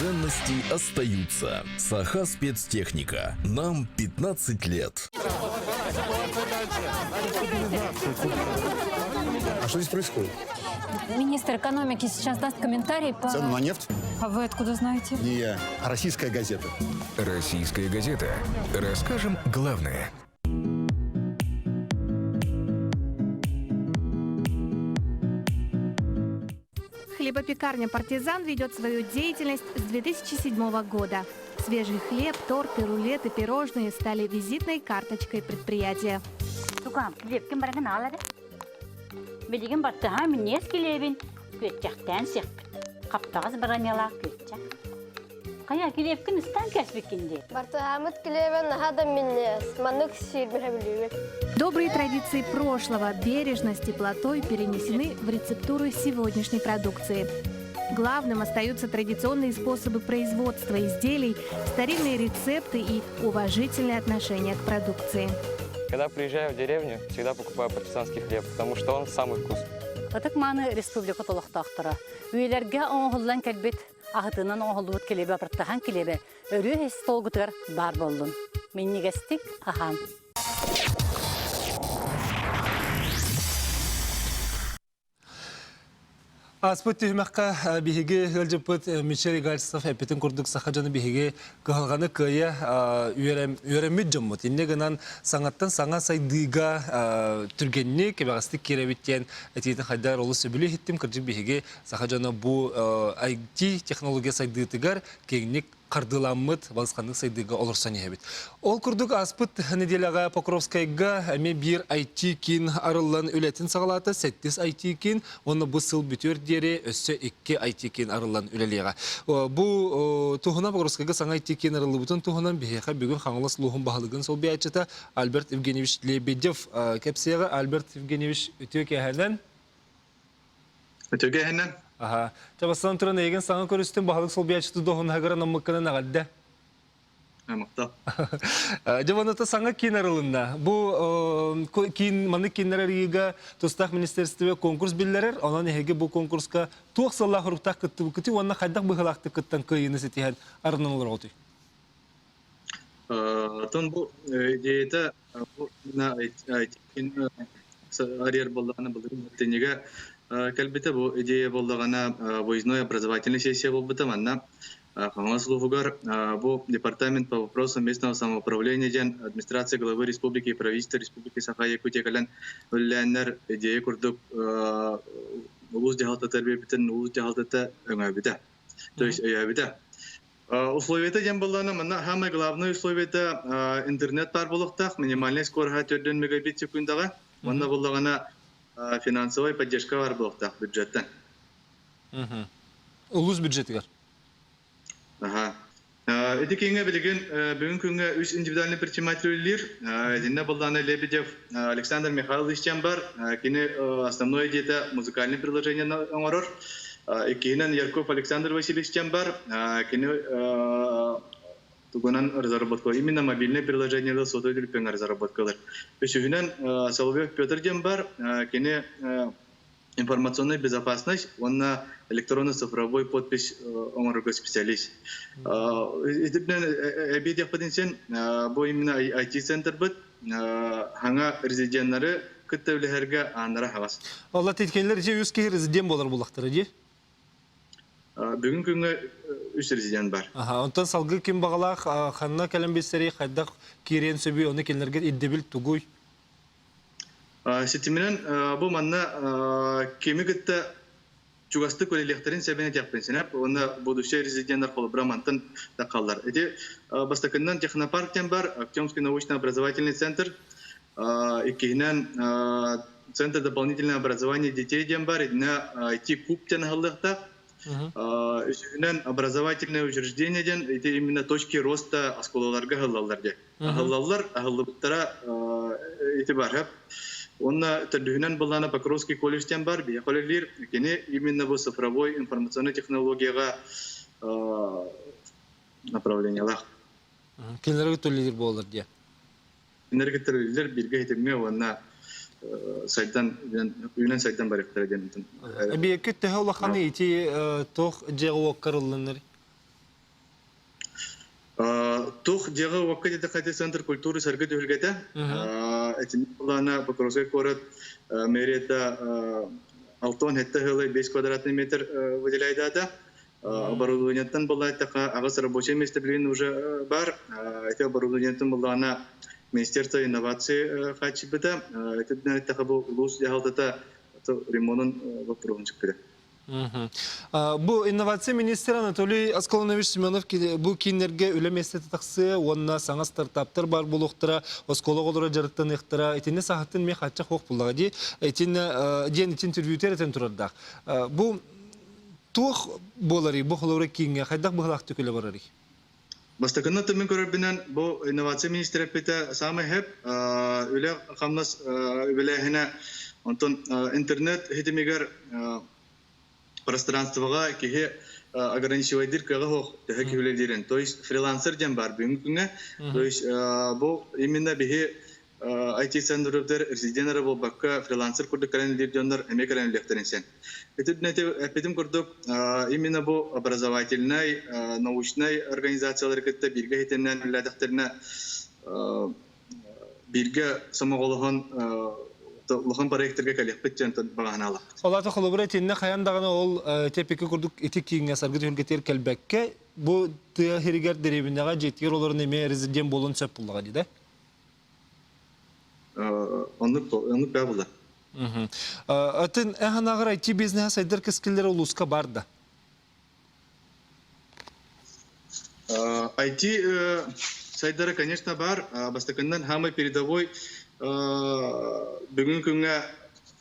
Ценности остаются. Саха спецтехника. Нам 15 лет. А что здесь происходит? Министр экономики сейчас даст комментарий по... Цену на нефть? А вы откуда знаете? Не я, а российская газета. Российская газета. Расскажем главное. Хлебопекарня «Партизан» ведет свою деятельность с 2007 года. Свежий хлеб, торты, рулеты, пирожные стали визитной карточкой предприятия. Тукаам, килиэпкин бараҥҥын аал эрэ. Билигин баттыһаа минньигэс килиэбин күөтчэхтээн сиэхпит. Хаптаҕас бараньалаах күөтчэх. Хайа, килиэпкин ыстаан кээспиккин дии. Бартыһаамыт килиэбэ наһаа да минньигэс. Маннык сиирбэһэ билиибит. Добрые традиции прошлого, бережность, теплотой перенесены в рецептуры сегодняшней продукции. Главным остаются традиционные способы производства изделий, старинные рецепты и уважительное отношение к продукции. Когда приезжаю в деревню, всегда покупаю партизанский хлеб, потому что он самый вкусный. Ытык-мааны республика олохтоохторо. Үйэлэргэ оҥоһуллан кэлбит аһытынан оҥоһуллубут килиэбэ бартахан килиэбэ өрүү столгутугар баар буоллун. Минньигэстик аһаан. Ааспыт түһүмэххэ биһиги ыалдьыппыт Мишель Гальцев эппитин курдук саха дьоно биһиги кыһалҕаны кыайа үөрэммит дьоммут. Инньэ гынан саҥаттан саҥа сайдыыга түргэнник, кэбэҕэстик киирэбит диэн этиитин хайдар олус сөбүлүү иһиттим. Кырдьык биһиги саха дьоно бу IT технология сайдыытыгар киэҥник хардыыламмыт балысханнык сайдыыга олорсон иһэбит. Ол курдук ааспыт нэдиэлэҕэ Покровскайга эмиэ биир IT-киин арыллан үлэтин саҕалаата. Сэттис IT-киин уонна бу сыл бүтүөр диэри өссө икки IT-киин арыллан үлэлиэҕэ. Бу туһунан Покровскайга саҥа IT-киин арыллыбытын туһунан биһиэхэ бүгүн Хаҥалас улууһун баһылыгын солбуйааччыта Альберт Евгеньевич Лебедев кэпсиэҕэ. Альберт Евгеньевич үтүө киэһэнэн. Үтүө киэһэнэн. Аха. Чэ, бастатан туран эйигин саҥа көрүстүм, баһылык солбуйааччыты дуоһунаһыгар анаммыккынан эҕэрдэ. Махтал. Дьэ, маныта саҥа киин арылынна. Бу киин, маннык кииннэр арыйыыга тустаах министерство конкурс биллэрэр. Онон эһиги бу конкурска туох сыллаах-соруктаах кыттыбыккытый уонна хайдах быһыылаахтык кыттан кыайыыны ситиһэн арынан олороҕутуй? Оттон бу идеята бу арыйар буоллаҕына былырыын алтынньыга кэлбитэ бу идея буоллаҕына выездной образовательный сессия буолбута манна Хаҥалас улууһугар бу департамент по вопросам местного самоуправления диэн администрация главы республики и правительства республики Саха Якутия кэлэн үлэлээннэр идея курдук улуус дьаһалтата биэрбитин улуус дьаһалтата өҥөөбүтэ то есть өйөөбүтэ Условията диэн буоллаҕына, манна самое главное условиета интернет баар буолуохтаах, минимальный скороһа 4 мегабит секундаҕа. Уонна буоллаҕына финансовая поддержка баар буолуохтаах бюджеттан. Улуус бюджетигэр? Аха. Ити киҥҥэ билигин бүгүн күҥҥэ үс индивидуальный предприниматель үлэлиир. Итиннэ буоллаҕына Лебедев Александр Михайлович диэн бар. Кини основной идеята музыкальный приложение оҥорор. Иккиһинэн Ярков Александр Васильевич диэн бар. Кини тугунан разработка именно мобильное приложение сотовый телефоҥҥа разработкалар. Үсүһүнэн Соловьев Петр диэн бар. Кини информационная безопасность уонна электронно-цифровой подпись оҥорорго специалист. Итинэн эбии диэхпитин син бу именно IT-центрбыт хаҥа резиденнары кытта үлэһэргэ ааннара хаҕас. Олла титкенлер же үс киһи резидент болар буллахтара дии? Бүгүн күҥҥэ үс резидент бар. Аха, онтон салгыы ким баҕалаах ханна кэлэн билсэрий, хайдах киириэн сөбүй, ону кинилэргэ ирдэбил тугуй? Ситиминэн бу манна кими кытта чугастык үлэлиэхтэрин сөбүн этиэхпин синэп уонна будущий резиденнэр холобура мантан таххаллар. Ити бастакыннан технопарк диэн бар, Артемский научно-образовательный центр, иккиһинэн Центр дополнительного образования детей диэн бар, итинэ IT-куб диэн аһыллыахтаах. Үсүһүнэн образовательное учреждение диэн ити именно точки роста оскуолаларга аһыллаллар диэн. Аһыллаллар, аһыллыбыттара ити бар. Уонна төрдүһүнэн былаана Покровский колледж диэн бар, биһиэхэ үлэлиир. Кини именно бу цифровой информационной технологияҕа направлениелаах. Кинилэргэ төлүүр буолар диye. Кинилэргэ төлүүллэр бииргэ хитимҥэ уонна сайдан үүнэн сайдан барыахтара диэн. Эбиэккит төһө улаханы ити туох дьиэҕэ уокка ыллыннар? Тух дьиэҕэ уокка диэтэххэ Центр культуры саргы түһүлгэтэ. Итинник былаана Покровскай куорат мэрията 67 сылы 5 квадратный метр выделяйдаата. Оборудованиеттан буллаайтаха аҕыс рабочий место билигин уже бар. Ити оборудованиеттан буллаана Министерство инноваций хааччыйбыта. Ити эттэхэ бу улуус дьаһалтата ремонун боппуруоһун чыкпыта. Бу инновация министрэ Анатолий Аскалонович Семенов бу кииннэргэ үлэ миэстэтэ тахсыа уонна саҥа стартаптар баар буолуохтара, оскуола оҕолоро дьарыктаныахтара. Итиннэ саһаттын миэ хааччах суох буллаҕа дии. Итиннэ диэн итин интервьютер этэн турардаах. Бу туох буоларый, бу холобура кииҥҥэ хайдах быһалаахтык үлэ барарый? Бастакыннан түмүн көрөрбүнэн, бу инновация министрэ эппитэ саамай сөп. Үлэ-хамнас үбүлээһинэ, онтон интернет ситимигэр пространствоҕа киһи ограничивайдыыр кыаҕа суох төһө киһи үлэлиирин. То есть фрилансер диэн баар бүгүҥҥү күҥҥэ. То есть бу именно биһи IT-центрдэр резидент эрэ буолбакка, фрилансер курдук кэлэн үлэлиир дьоннор эмиэ кэлэн үлэлиэхтэрин син. Эппитим курдук, именно бу образовательнай, научнай организациялары кытта бииргэ иһитиннэн үлэлээтэхтэринэ, бииргэ сомоҕолоһон улахан проекттарга кэлиэхпит диэн баҕаһынаалахпыт. Ол аата холобура итиннэ хайан даҕаны ол тепики курдук ити кииҥҥэ саргы түһүлгэтигэр кэлбэккэ, бу тыа сиригэр дэриэбинэҕэ дьиэтигэр олорон эмиэ резидент буолуон сөп буоллаҕа дии да? Оннук оннук баа буолар. Атын эһанааҕар IT бизнеһа сайдар кэскиллэрэ улууска бар да? IT сайдара, конечно, бар. Бастакыннан самый передовой бүгүн күҥҥэ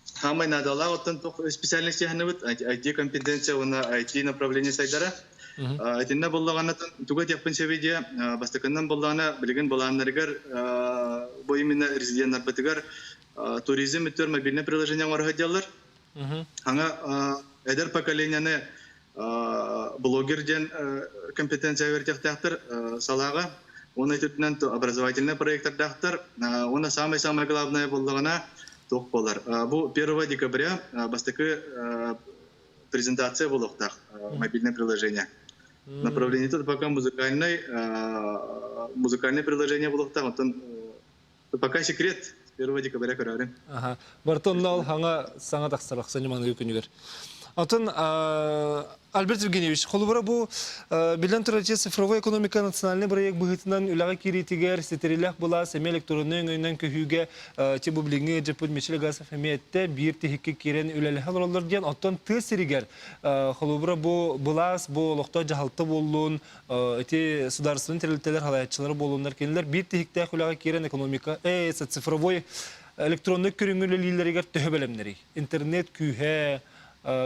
самый наадалаах оттон специальность яһыныбыт IT компетенция уонна IT направление сайдара. Итиннэ буллаҕына тугу этиэхпин сөбүй диэ, бастакыннан буллаҕына билигин былааннарыгар бу именно резиденнарбытыгар туризм өттүгэр мобильное приложение оҥоро сылдьаллар. Аңа эдэр поколенияны блогер диэн компетенция үөрэтиэхтээхтэр салааҕа. Уонна итинэн образовательный проекттардаахтар. Уонна самое-самое главное буоллаҕына туох буолар. Бу 1 декабря бастакы презентация буолуохтаах мобильное приложение. Направление тут пока музыкальный, музыкальное приложение буолуохтаах, оттон пока секрет, 1 декабря көрөрүм. Аха. Бартон ол хаҥа саҥа тахсар ахсынньы маныгы күнүгэр. Атын Альберт Евгеньевич, холобура бу биллэн турар цифровой экономика национальный проект быһыытынан үлэҕэ киириитигэр ситэрилээх былаас эмиэ электроннай өҥөнөн көһүүгэ Ти бу билиҥҥи дьыппыт Мичил Гасов эмиэ эттэ, биир тиһиккэ киирэн үлэлэһэ олороллор диэн. Оттон тыа сиригэр холобура бу былаас, бу олохтоох дьаһалта буоллун, ити судаарыстыбаннай тэрилтэлэр салайааччылара буоллуннар, кинилэр биир тиһиктээх үлэҕэ киирэн экономика, цифровой электроннай көрүҥү үлэлииллэригэр төһө бэлэмнэрий? Интернет күүһэ,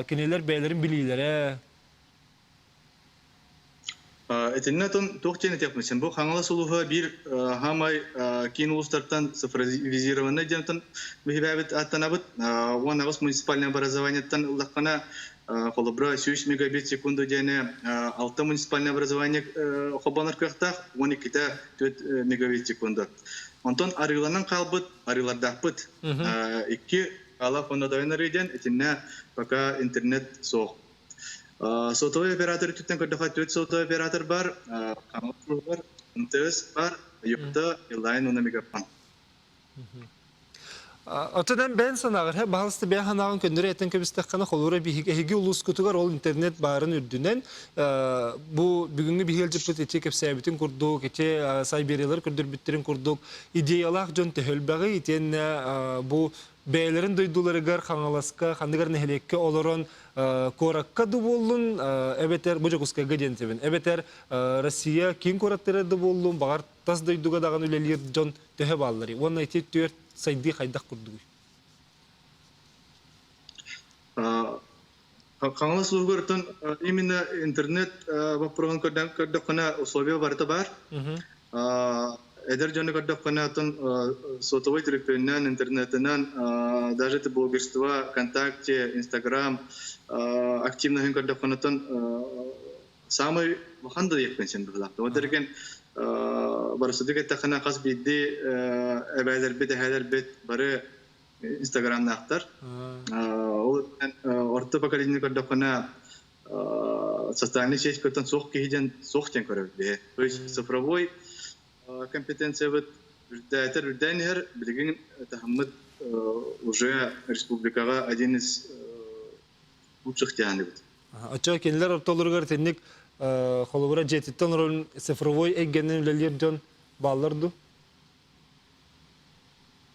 кинилэр бэйэлэрин билиилэрэ, Итиннэ атын туох диэн этиэхпин бу Хаҥалас улууһа биир хаамай киин улуустартан цифровизированный диэнтэн биһибээбит ааттанабыт. 18 муниципальное образованиеттан ыллаххына, холобура 100 мегабит секунду диэни 6 муниципальное образование холбонор кыахтаах, 12-те 4 мегабит секунду. Онтон арыыланан хаалбыт, арыылардаахпыт. Икки Алла фондодойун арыы диэн итиннэ пока интернет суох. Сотовый оператор өттүттэн көрдөххө түөрт сотовый оператор бар, Хаҥалас бар, МТС бар, Юкта, Билайн уонна Мегафон. Оттон бэйэн санааҕар, баһалыста бэйэн санааҕын көннөрү этэн кэбистэххинэ, холобура эһиги улуускутугар ол интернет баарын үрдүнэн бу бүгүҥҥү биһиги илдьиппит ити кэпсээбитин курдук, ити сайбериялар көрдөрбүттэрин курдук идеялаах дьон төһө элбэҕий итиэннэ бу бэйэлэрин дойдуларыгар Хаҥаласка, ханныгар нэһилиэккэ олорон куоракка да буоллун, эбэтэр бу Дьокуускайга диэн этэбин, эбэтэр Россия киин куораттара да буоллун, баҕар тас дойдуга даҕаны үлэлиир дьон төһө баалларый? Уонна ити түөрт сайдыы хайдах курдугуй? Хаҥалас улууһугар именно интернет боппуруоһун көрдөххүнэ условия барыта баар. Эдэр дьону көрдөххүнэ оттон сотовой төлөпүөнүнэн, интернетинэн, даже это блогерство, ВКонтакте, Инстаграм активноһын көрдөххүнэ оттон самый улахан да диэхпин син быһыылаах. Вот эрген барысыдык эттэххинэ хас биирдии эбээлэрбит, эһээлэрбит бары Инстаграмнаахтар. Ол орто поколение көрдөххүнэ социальный сеть көтөн суох киһи диэн суох диэн көрөбүт биһи. То есть цифровой компетенциябыт үрдээтэр үрдээн иһэр, билигин таһыммыт уже республикаҕа один из лучших дианыбыт. Оччо кинилэр ортолоругар итинник холобура дьиэтиттэн олорон цифровой эйгэнэн үлэлиир дьон бааллар дуу?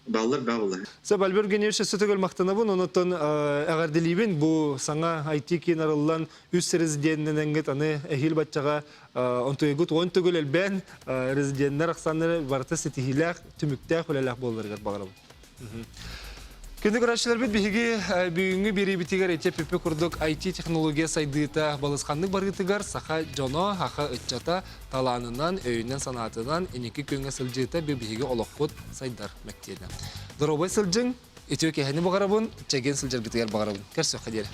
Бааллар бааллар. Сөп, Альберт Геннадьевич өссө төгүл махтанабын. Онуттан эҕэрдэлиибин бу саҥа IT киин арыллан үс резиденнэнэҥҥит аны эһиил баччаҕа онтуйгут уон төгүл элбээн резиденнэр ахсааннара барыта ситиһиилээх, түмүктээх үлэлээх буоларыгар баҕарабын. Күндү көрөөччүлэрбит биһиги бүгүҥҥү биэриибитигэр ити пүпү курдук IT-технология сайдыыта балысханнык барыытыгар саха дьоно, саха ыччата талаанынан, өйүнэн-санаатынан инники күөҥҥэ сылдьыыта биһиги олохпут сайдар мэктиэтэ. Доруобай сылдьыҥ, үтүө киэһэни баҕарабын, чэгиэн сылдьаргытыгар баҕарабын. Көрсүөххэ диэри.